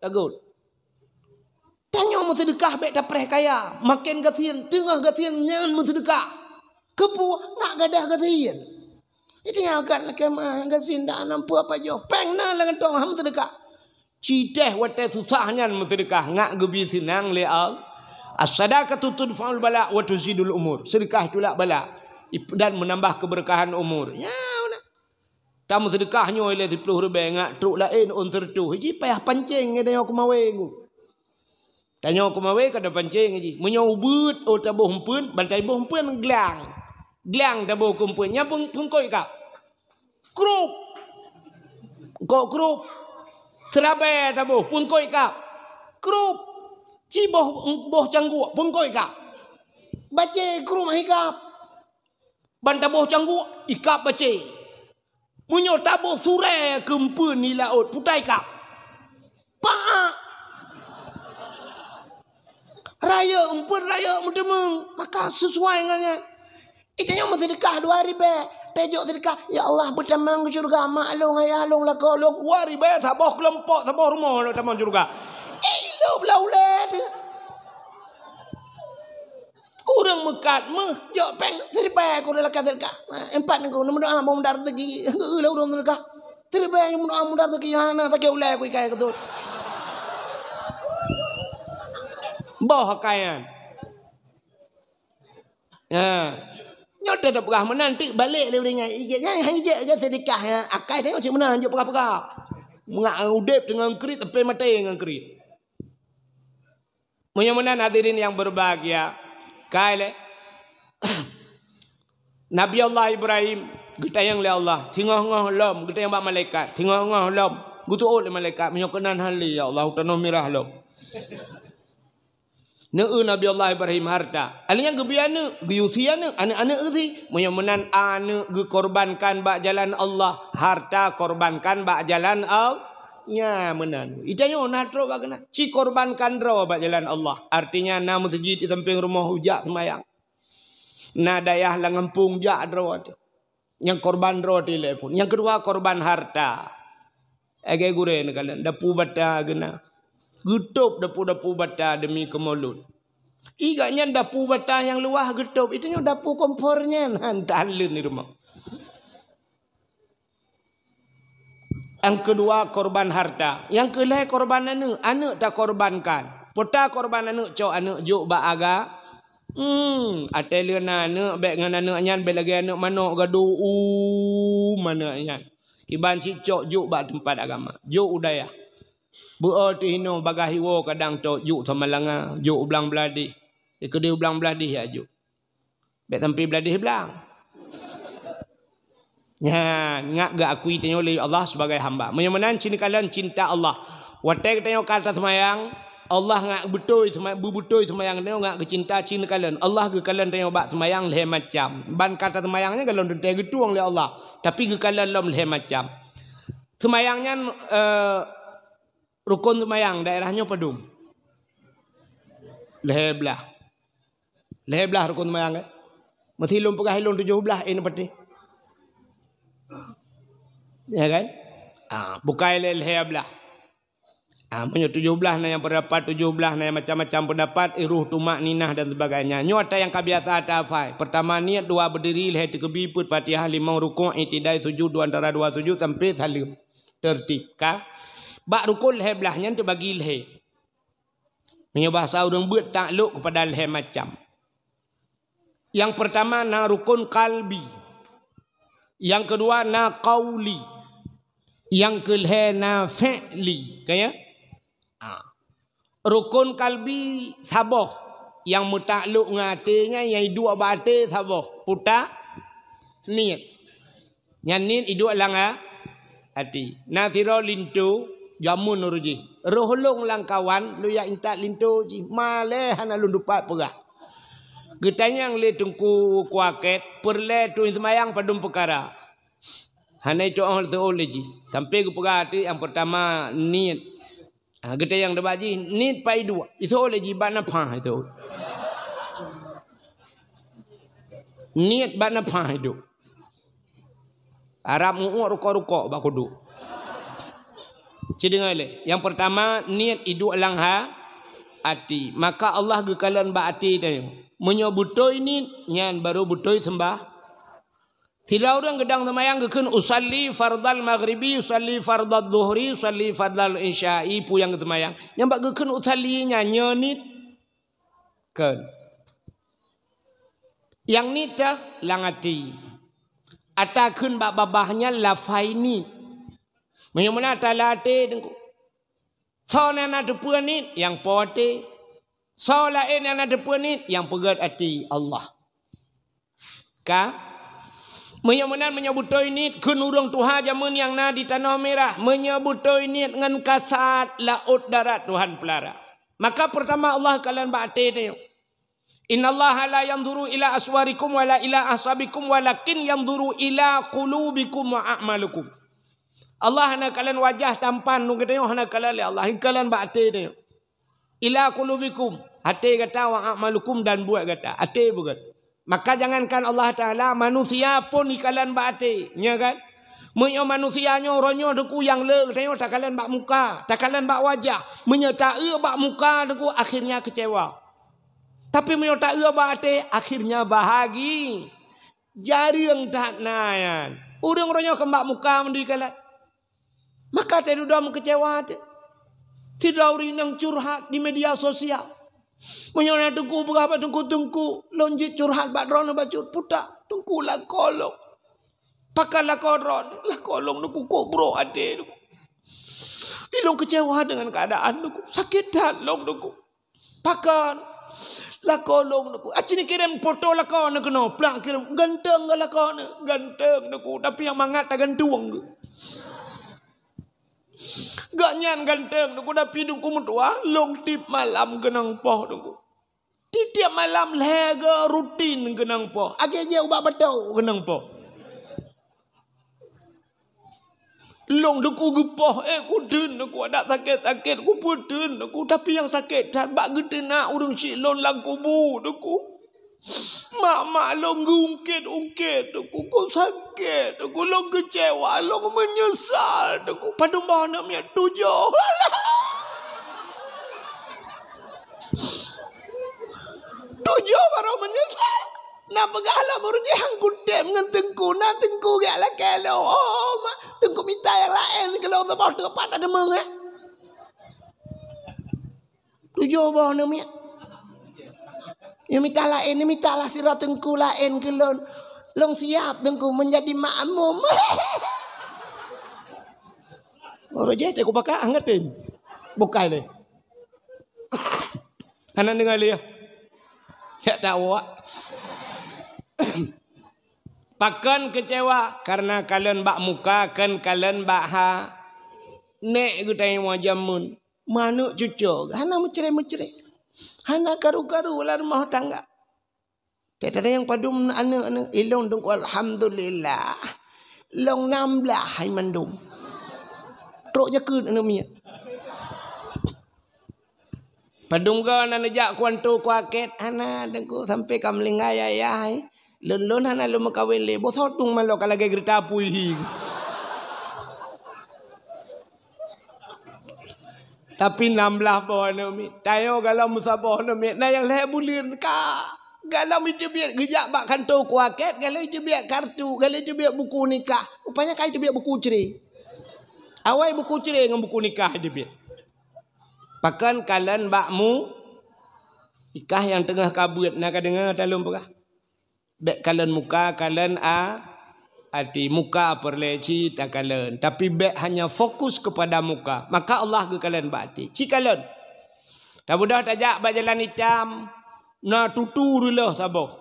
lagot. Tanyoe meuseudeukah bèk tapreh kaya, maken gasien, teungoh gasien nyan meuseudeukah. Keupeue ngak gadoh gasien? Jadi nyan kan lakèe mah gasien dak na peue pajoh. Péng na lam kantong han meuseudeukah. Cideh watèe susah nyan meuseudeukah ngak geubi seunang lé Allah. As-sadaqatu tudfa'ul bala wa tuzidul umur. Seudeukah tulak bala ip-, dan meunambah keubeureukatan umur. Nyan. Tameuseudeukah nyoe ilèe siploh ribèe ngak trok laén ôn seureutôh. Jih payah pancéng ngon tanyoe keumawé ngu. Tanyoe keumawé ka tapancéng jih. Meunyoe ubeut, oh, taboh eumpeuen, ban taboh eumpeuen glang. Glang taboh keu eumpeuen. Nyan peung-, peungkot kap. Krup. Kok krup. Seurabèe taboh, peungkot kap. Krup. Ci boh, boh cangguek, peungkot kap. Bacé krup hikap. Ban taboh cangguek, ikap bacé. Meunyoe taboh surèe keu eumpeuen di laôt, putai kap. Pak! Rayeuk eumpeuen, rayeuk meuteumeung, maka sisuai ngon nyan. Itanyoe meuseudeukah dua ribèe, tajok seudeukah, "Ya Allah, beutamong keu syeuruga mak lôn, ayah lôn, lakoe lôn." Dua ribèe saboh keulompok, saboh rumoh lôn tamong syeuruga. Ilôp lah ulèe teuh. Ureueng meukat meuh, jok péng siribèe keu ureueng lakèe seudeukah. Empat nanggroe, neumeudoa, meudah rezeki. Heueh lah ureueng seudeukah. Siribèe nyang meudoa, meudah rezeki, hana sakét ulèe ku ikai keu tu. Boh akai nyan. Ha. Nyoe teuh tapeugah meunan, teuk balek lé ureueng nyan. Igek nyan, han igek, igek seudeukah, ya. Akai teuh cit meunan, jok peugah-peugah. Meungak udép teungoh kriet, tapi maté ngon kriet. Meunyoe meunan hadirin yang berbahagia, kai lé. Nabi Allah Ibrahim, Geutanyong lé Allah, singoh-ngoh lom, geutanyong bak malaikat, singoh-ngoh lom. Geuteuôt lé malaikat, meunyoe keunan hán lé, ya Allah, u tanoh mirah lom. Neu-eu Nabi Allah Ibrahim harta. Alèh nyan geubri aneuk, geuyue sie aneuk, aneuk-aneuk geusie. Meunyoe meunan aneuk geukorbankan bak jalan Allah, harta korbankan bak jalan Allah. Nya meunan. Itanyoe na trok bak keunan. Ci korbankan droe bak jalan Allah. Artinya na meuseujid di sampéng rumoh, ujak seumayang. Na dayah lam gampông, jak droe teuh. Nyang korban droe teuh lé phon. Nyang keudua korban harta. Lagèe gurèe neukalon, dapu bata geuna. Geutôb dapu-dapu bata deumi keu mulod. Iga nyan dapu bata nyang luwah geutôb, itanyoe dapu kompor nyan han talheun di rumoh. Nyang keudua korban harta. Nyang keulhèe korban aneuk, aneuk takorbankan. Peue takorban aneuk, cok aneuk jok bak aga. Hmm, até lheueh na aneuk, bèk ngon aneuk nyan, bèk lagèe aneuk manok gado, um, aneuk nyan. Kiban cit cok jok bak teumpat agama, jok u dayah. Beu-o teuh inoe bagaih iwoe kadang cok jok Samalanga, jok u Blang Bladeh. Di keudéh u Blang Bladeh ya jok. Bèk sampé Bladeh blang. Nyan, ngat geuakui tanyoe lé Allah sebagai hamba. Meunyoe meunan, ci neukalon cinta Allah. Watèe geutanyoe ka taseumayang, Allah ngat beutôi seuma-, beubeutôi seumayang tanyoe ngat geucinta, ci neukalon. Allah geukalon tanyoe bak seumayang lhèe macam. Ban ka taseumayang nyan golom teuntèe geutueng lé Allah. Tapi geukalon lom lhèe macam. Seumayang nyan, eh, rukon seumayang daerah nyoe padum? Lhèe blah. Lhèe blah rukon seumayang, kan? Meusi lôn peugah ilôn tujoh blah, eh, na patéh. Ya kan? Ah, bukai lé lhèe blah. Ah, meunyoe tujoh blah na nyang peundapat tujoh blah, na nyang macam-macam peundapat, iruh tumakninah dan sebagainya. Nyoe ata nyang ka biasa ata hafai. Peurtama niet, dua beudiri, lhèe teukeubie, peuet Fatihah, limong rukuk, i'tidai sujud, dua antara dua sujud, sampai saleuem. Tertib, ka? Bak rukon lhèe blah nyan teubagi lhèe. Meunyoe bahasa ureueng beuet, taklok keupada lhèe macam. Nyang peurtama na rukon kalbi. Nyang keudua na kauli. Nyang keulhèe na fi'li. Ka ya? Ha. Rukon kalbi saboh. Nyang meutaklok ngon até nyan, nyang iduek bak até saboh. Peue ta? Niet. Nyan niet iduek lam a-, até. Na sidroe linto, jameun ureueng jih. Roh lôn lam kawan, lôn jak intat linto jih. Malèe hana lôn tupat peugah. Geutanyong lé Teungku Kuakét, peureulèe tueng seumayang padum peukara. Hana itu'oh seuôt lé jih. Sampai geupeugah até nyang peurtama niet. Ha, geutanyong teubak jih, niet pat iduek? Iseuôt lé jih bak neupah iduek. Niet bak neupah iduek. Arab mu'uk rukok-rukok bak kuduk. Ci deungö lé. Nyang peurtama, niet iduek lam ha-, até. Maka Allah geukalon bak até tanyoe. Meunyoe beutôi niet, nyan barô beutôi seumbah. Sidroe ureueng geudong seumayang geukheun, "Usalli fardal maghribi, usalli fardal dhuhri, usalli fardal isya'i," peue nyang geuseumayang. Nyang bak geukheun usalli nyan nyoe niet. Kheun. Nyang niet teuh lam até. Ata kheun bak babah nyan lafai niet. Meunyoe meunan ata lam até, Teungku. Soe nyang na teupeue niet, nyang po até. Soe laén nyang na teupeue niet, nyang peugöt até, Allah. Ka? Meunyoe meunan, meunyoe beutôi niet, kheun ureueng tuha jameun nyang na di Tanoh Mirah, meunyoe beutôi niet ngon kasat, laôt darat Tuhan peulara. Maka peurtama Allah kalon bak até tanyoe. "Innallaha la yanzuru ila aswarikum wala ila ahsabikum walakin yanzuru ila qulubikum wa a'malikum." Allah hana kalon wajah tampan geutanyoe, hana kalon lé Allah, kalon bak até tanyoe. "Ila qulubikum," até gata, "wa a'malikum," dan buet gata, até beugöt. Maka jangankan Allah Taala, manusia pun ikalon bak até, nya kan? Meunyoe manusia nyoe, uroe nyoe Teungku nyang le geutanyoe takalon bak muka, takalon bak wajah. Meunyoe taeu bak muka Teungku, akhirnya kecewa. Tapi meunyoe taeu bak até, akhirnya bahagi-, jareueng that na nyan. Ureueng uroe nyoe keu bak muka meudui kalon. Maka teududoe meukeucewa teuh. Sidroe ureueng inong curhat di media sosial. Meunyoe na Teungku peugah bak Teungku, "Teungku, lôn jeuet curhat bak droeneuh bacut." "Peue ta?" "Teungku, lakoe lôn." "Pakon lakoe droeneuh?" "Lakoe lôn Teungku, kok brok até Teungku. Ilôn keucewa deungon keuadaan Teungku. Sakét that lôn Teungku." "Pakon?" Lakoe lôn Teungku. Aci neukirém foto lakoe neuh keunoe, plak kirém. Ganteng geuh lakoe neuh, ganteng Teungku, tapi nyang mangat tagantung geuh. Gobnyan ganteng Teungku, tapi Teungku meutuah, lôn tiep malam keunong poh Teungku. Tiep-tiep malam lhèe goe rutin keunong poh. Akhé jih ubak batok keunong poh. Lôn Teungku geupoh, eh, kudeun Teungku, adak sakét-sakét, kupeudeun Teungku, tapi nyang sakét that bak geuteunak ureueng chik lôn lam kubu Teungku. Mak-mak lôn geuungkét-ungkét Teungku, kok sakét Teungku, lôn keucewa, lôn meunyeusal Teungku. Padum boh aneuk miet? Tujoh. Tujoh barô meunyeusal. Na peugah lom ureueng jih han kutem ngon Teungku, na Teungku geujak lakèe lôn. Oh, mak, Teungku mita nyang laén keu lôn saboh teuk pat tadeungoe, eh. Tujoh boh aneuk miet. Nyang mita laén, nyang mita lah sidroe Teungku laén keu lôn. Lôn siap Teungku meunjadi makmum. Ureueng jih Teungku pakat angat tem. Bukai lé. Hana deungoe lé, ya? Ya tak awak. Pakon keucewa? Karena kalon bak muka, kon kalon bak ha. Nèk geutanyoe jameun. Manök cucoe, hana meucré-meucré. Hana karu-karu lam rumoh tangga. Teuh tanyong padum aneuk-aneuk, ilôn Teungku alhamdulillah. Lôn nam blah hai mandum. Trok jakeuet aneuk miet. Padum goe na neujak kuanto kuakét, hana Teungku sampai ka meulinggai ayah hai. Lôn-lôn hana lôn meukawen lé, boh sotong malo ka lagèe geurita apui hi. Tapi nam blah boh aneuk miet. Tanyoe galom meusaboh aneuk miet. Na nyang lhèe buleuen ka. Galom iteubiet geujak bak kanto kuakét, galom iteubiet kartu, galom iteubiet buku nikah. Rupanya ka iteubiet buku cré. Awai buku cré ngon buku nikah iteubiet. Pakon kalon bak mu nikah nyang teungoh ka beuet na ka deungoe talôn peugah. Bèk kalon muka, kalon a-, até. Muka peureulèe cit takalon, tapi bèk hanya fokus kepada muka. Maka Allah geukalon bak até. Cit kalon. Tabeudôh tajak bak jalan itam, na tutu reuloh saboh.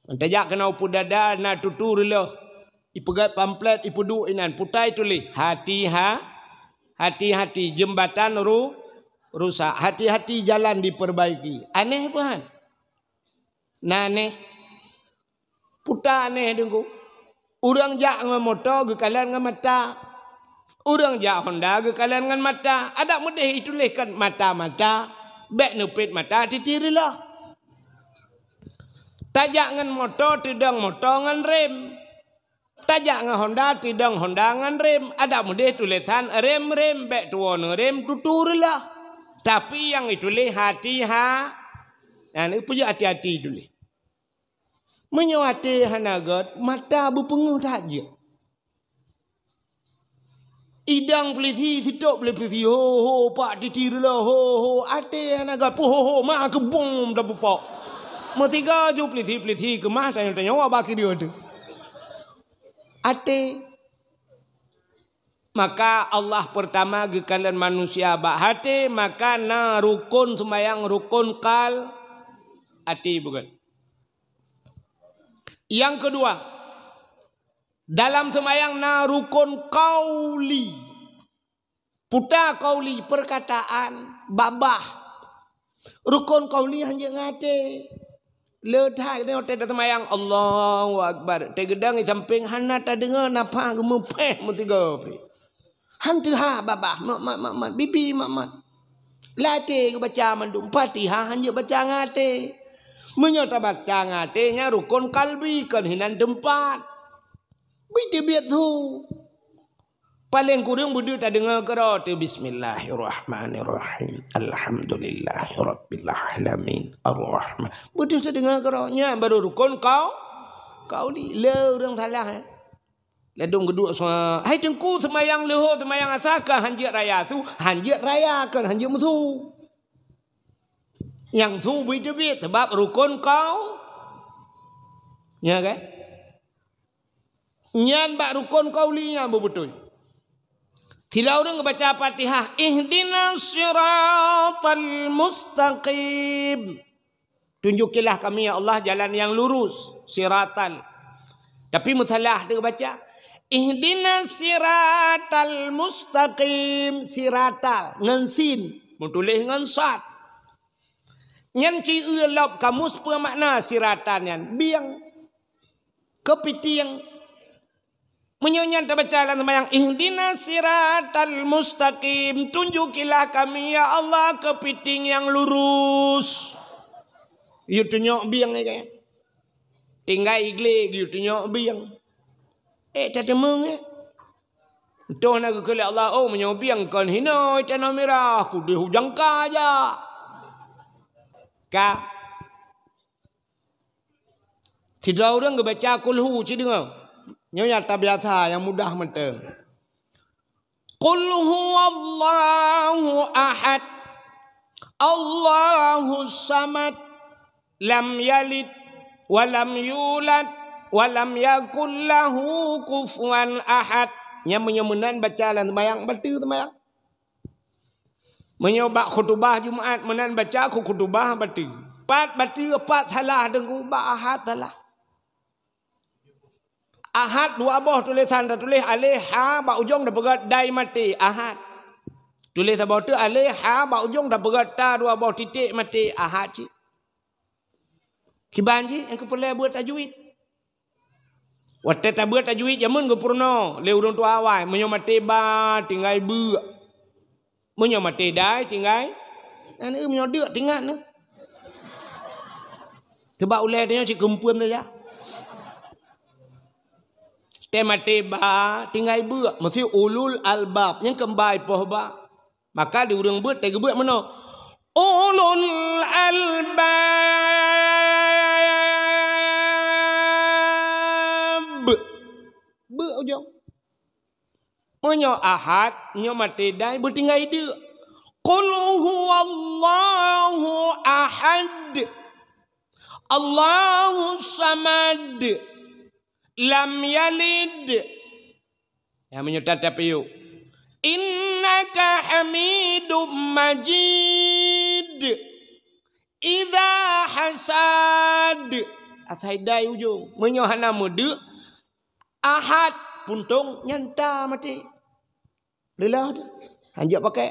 Tajak keunoe u Peue Dada, na tutu reuloh. Ipeugèt pamflet, ipeuduek inan, puta ituléh, hati ha-, hati-hati, jembatan ru-, rusak, hati-hati, jalan diperbaiki. Aneh peue han? Na aneh. Puta aneh Teungku. Ureueng jak ngon moto geukalon ngon mata. Ureueng jak Honda geukalon ngon mata. Adak meudeh ituléh kon mata-mata. Bèk neupet mata titi reuloh. Tajak ngon moto, teudong moto ngon rem. Tajak ngon Honda, teudong Honda ngon rem. Adak meudeh tulésan rem-rem, bèk tuwoe neurem, tutu reuloh. Tapi nyang ituléh hati ha-, nyan, peue jeuet hati-hati tuléh. Meunyoe até hana gèt, mata beupeungeuh that jeuet. Idang peulisi, sitôk peulisi, ho, ho, pak titi reuloh, ho, ho, até hana gèt, puh, ho, ho, ma keubong tapupok. Meusigoe ju peulisi-peulisi keumah tanyoe-tanyoe bak keudroe teuh. Até. Maka Allah peurtama geukalon manusia bak até, maka na rukon seumayang, rukon kal-, até bukan. Nyang keudua, dalam seumayang na rukon qauli. Puta qauli, peurkataan, babah. Rukon qauli hanjeuet ngon até. Le that geutanyoe watèe taseumayang, Allahu Akbar. Teugeudong di sampéng hana tadeungoe nafah geumeupéh meusigoe pih. Han teuhah babah, mat, mat, mat, mat, bibi mat, mat. Lam até geubaca mandum, Fatihah hanjeuet baca ngon até. Meunyoe tabaca ngon até, nyan rukon kalbi, kon hinan teumpat. Bit teubiet su. Paleng kureueng beudeuh tadeungoe keudroe teuh, Bismillahirrahmanirrahim. Alhamdulillahirabbil alamin. Arrahman. Beudeuh tadeungoe keudroe. Nyan baru rukon qau-, qauli. Le ureueng salah, eh. Ladôm geuduek seumayang. Hai Teungku, seumayang leuhô, seumayang asa ka hanjeuet raya su, hanjeuet raya kon hanjeuet meusu. Nyang su bit teubiet sabab rukon qau-, nya kan? Nyan bak rukon qauli nyan beubeutôi. Sila ureueng geubaca Fatihah, "Ihdinas siratal mustaqim." Tunjukilah kami, ya Allah, jalan yang lurus, siratal. Tapi meusalah teubaca, ihdinas siratal mustaqim, siratal ngon sin, meutuléh ngon sad. Nyan ci eu lop kamus peue makna siratal nyan, bieng, keupitieng. Meunyoe nyan tabaca lam seumayang, ihdinas siratal mustaqim, tunjukilah kami, ya Allah, keupitieng nyang lurus. Yue tunyok bieng, eh, tinggai igle, yue tunyok bieng. Eh, tateumong, eh. Toh na geukheun lé Allah, oh, meunyoe bieng kon hinoe tanoh mirah, kudeh ujang ka jak. Ka. Sidroe ureuëng geubaca kulhu, ci deungoe. Nyoe nyang tabiasa, nyang mudah mantong. Qul huwallahu ahad, Allahus samad, lam yalid, wa lam yulad, wa lam yakul lahu kufuwan ahad. Nyang meunyoe meunan baca lam seumayang, bateue seumayang. Meunyoe bak khutubah Jumat meunan baca keu khutubah bateue. Pat bateue, pat salah deungoe, bak ahad salah. Ahad dua boh tulésan, tatuléh aleh ha bak ujong tapeugét dai maté, ahad. Tuléh saboh teuk aleh ha bak ujong tapeugét ta dua boh titék maté, ahad cit. Kiban cit nyang keupeureulee beuet tajwid. Watée tabeuet tajwid jameun geupeurunoe lé ureuëng tuha awai, meunyoe maté ba tinggai beuk. Meunyoe maté dai tinggai, na, meunyoe deuk tingat na. Teubak ulée tanyoe cit keumpeuen saja. Tée maté ba tinggai beuk, meusti ulul albab, nyang keumbai poh ba. Maka di ureuëng beuet teugeubeuet meunoe, ulul albab. Beuk ujong. Meunyoe ahad, nyoe maté dai beutinggai deuk. Qul huwallahu ahad. Allahu samad. Lam yalid. Ya, meunyoe that tapiôh. Innaka hamidum majid. Idza hasad. Asai dai ujong. Meunyoe hana meudeuk, ahad puntông nyang ta maté. Leulah tu. Hanjeuet pakai.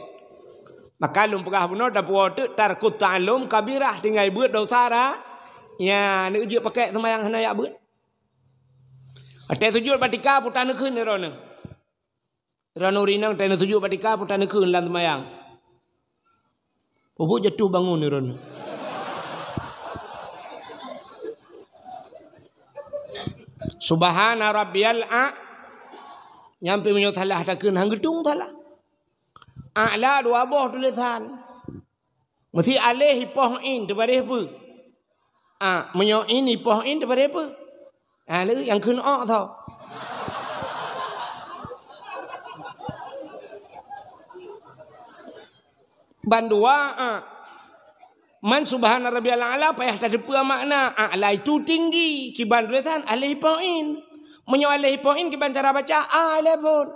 Maka lôn peugah bunoe, tapuwoe teuk tarkut ta'allum kabirah, tinggai beuet dosa ra. Nya, neujeuet pakai seumayang hana jak beuet. Watée sujut bak tika peue taneukheun droeneuh. Droeneuh ureuëng inong watée neusujut bak tika peue taneukheun lam seumayang. Peubuet jatuh bangun droeneuh. Subhana rabbiyal a-, nyan pih meunyoe salah takheun han geutung salah. A'la dua boh tulésan. Meusti aleh ipoh in teubareh peue? A, meunyoe in ipoh in teubareh peue? A, lé nyang kheun ok tho. Bandua a. Man subhana rabbiyal a'la payah tateupeue makna. A'la itu tinggi. Kiban tulésan aleh ipoh in. Meunyoe aleh ipoh in kiban cara baca? A lé phon.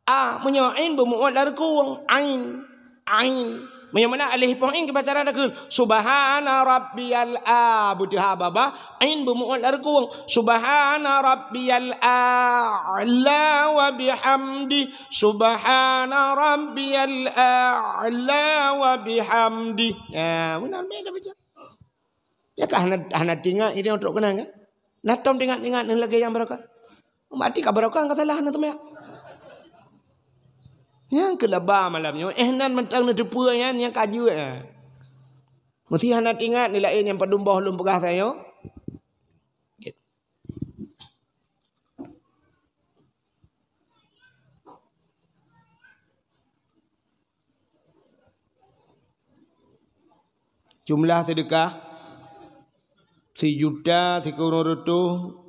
A, meunyoe ain beumu'ot lam reukung, ain, ain. Meunyoe meunan aleh ipoh in kiban cara takheun, subhana rabbiyal a, beuteuha babah, ain beumu'ot lam reukung, subhana rabbiyal a'la wa bihamdi, subhana rabbiyal a'la wa bihamdi. Ya, meunan beda baca. Ya kah hana, hana tingat, ini untuk kenang kan? Nah, tom tingat-tingat ni lagi yang barokah. Mati ka barokah, ka salah na teumé. Nyang keu laba malam nyoe, eh, nan mantong neuteupeue nyan nyang ka jeuet, eh. Meusti hana tingat ni laén nyang padum boh lôn peugah tanyoe. Jumlah seudeukah, sijuta sikureueng reutôh,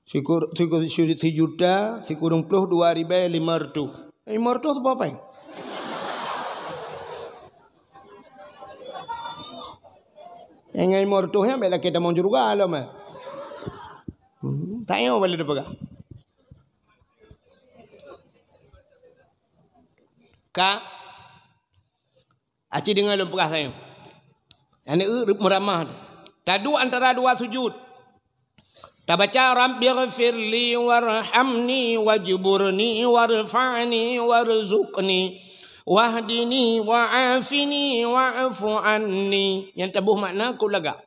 siku-, siku-, sijuta sikureueng ploh dua ribèe limong reutôh. Limong reutôh tu apa? Nyang limong reutôh nyan bèk lakèe tamong syeuruga lom, eh. Hmm, tanyoe balik teupeugah. Ka? Aci deungoe lôn peugah tanyoe. Nyan eu meuramah. Taduek antara dua sujud. Tabaca, "Rabbighfirli warhamni wajburni warfa'ni warzuqni wahdini wa'afini wa'fu anni." Nyan taboh makna keu lagak.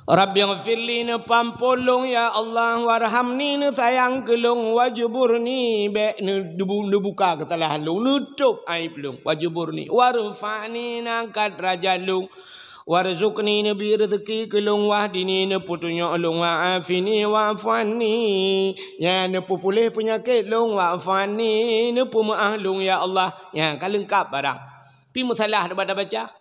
"Rabbighfirli," neupeuampôn lôn, ya Allah, "warhamni," neusayang keu lôn, "wajburni," bék neubu-, neubuka keusalahan lôn, neutôb aéb lôn, "wajburni," "warfa'ni," neuangkat darajat lôn, "warzuqni," neubi reuzeuki keu lôn, "wahdini," neupeutunyok lôn, "wa'afini," "wa'fu anni," ya neupeupuléh peunyakét lôn, "wa'fu anni," neupeumeu'ah lôn, ya Allah. Ya ka leungkab barang. Pi meusalah tabaca-baca.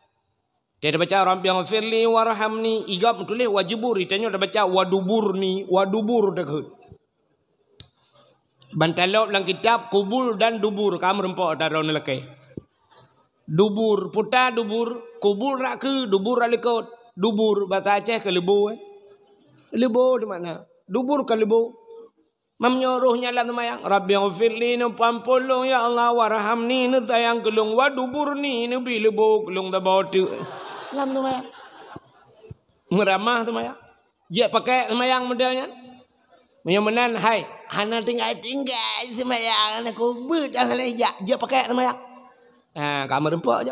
Tabaca, "Rabbighfirli warhamni," i gob meutuléh "wajbur," tanyoe tabaca "waduburni," wadubur takheun. Ban talop lam kitab kubul dan dubur, ka meurumpok ata droeneuh lakée. Dubur, puta dubur, kubul rak keue, dubur rak likot. Dubur, basa Aceh keu leubo, eh. Leubo di makna. Dubur ka leubo. Meunyoe roh nyan lam seumayang, "Rabbighfirli," neupeuampôn lôn, ya Allah, "warhamni," neusayang keu lôn, "waduburni," neubi leubo keu lôn saboh teuk. Lam seumayang. Meuramah seumayang. Jeuet pakai seumayang model nyan. Meunyoe meunan, hai, hana tinggai-tinggai seumayang, hana kubeuet, hana jak, jeuet pakai seumayang. Ha, ka meurumpok je.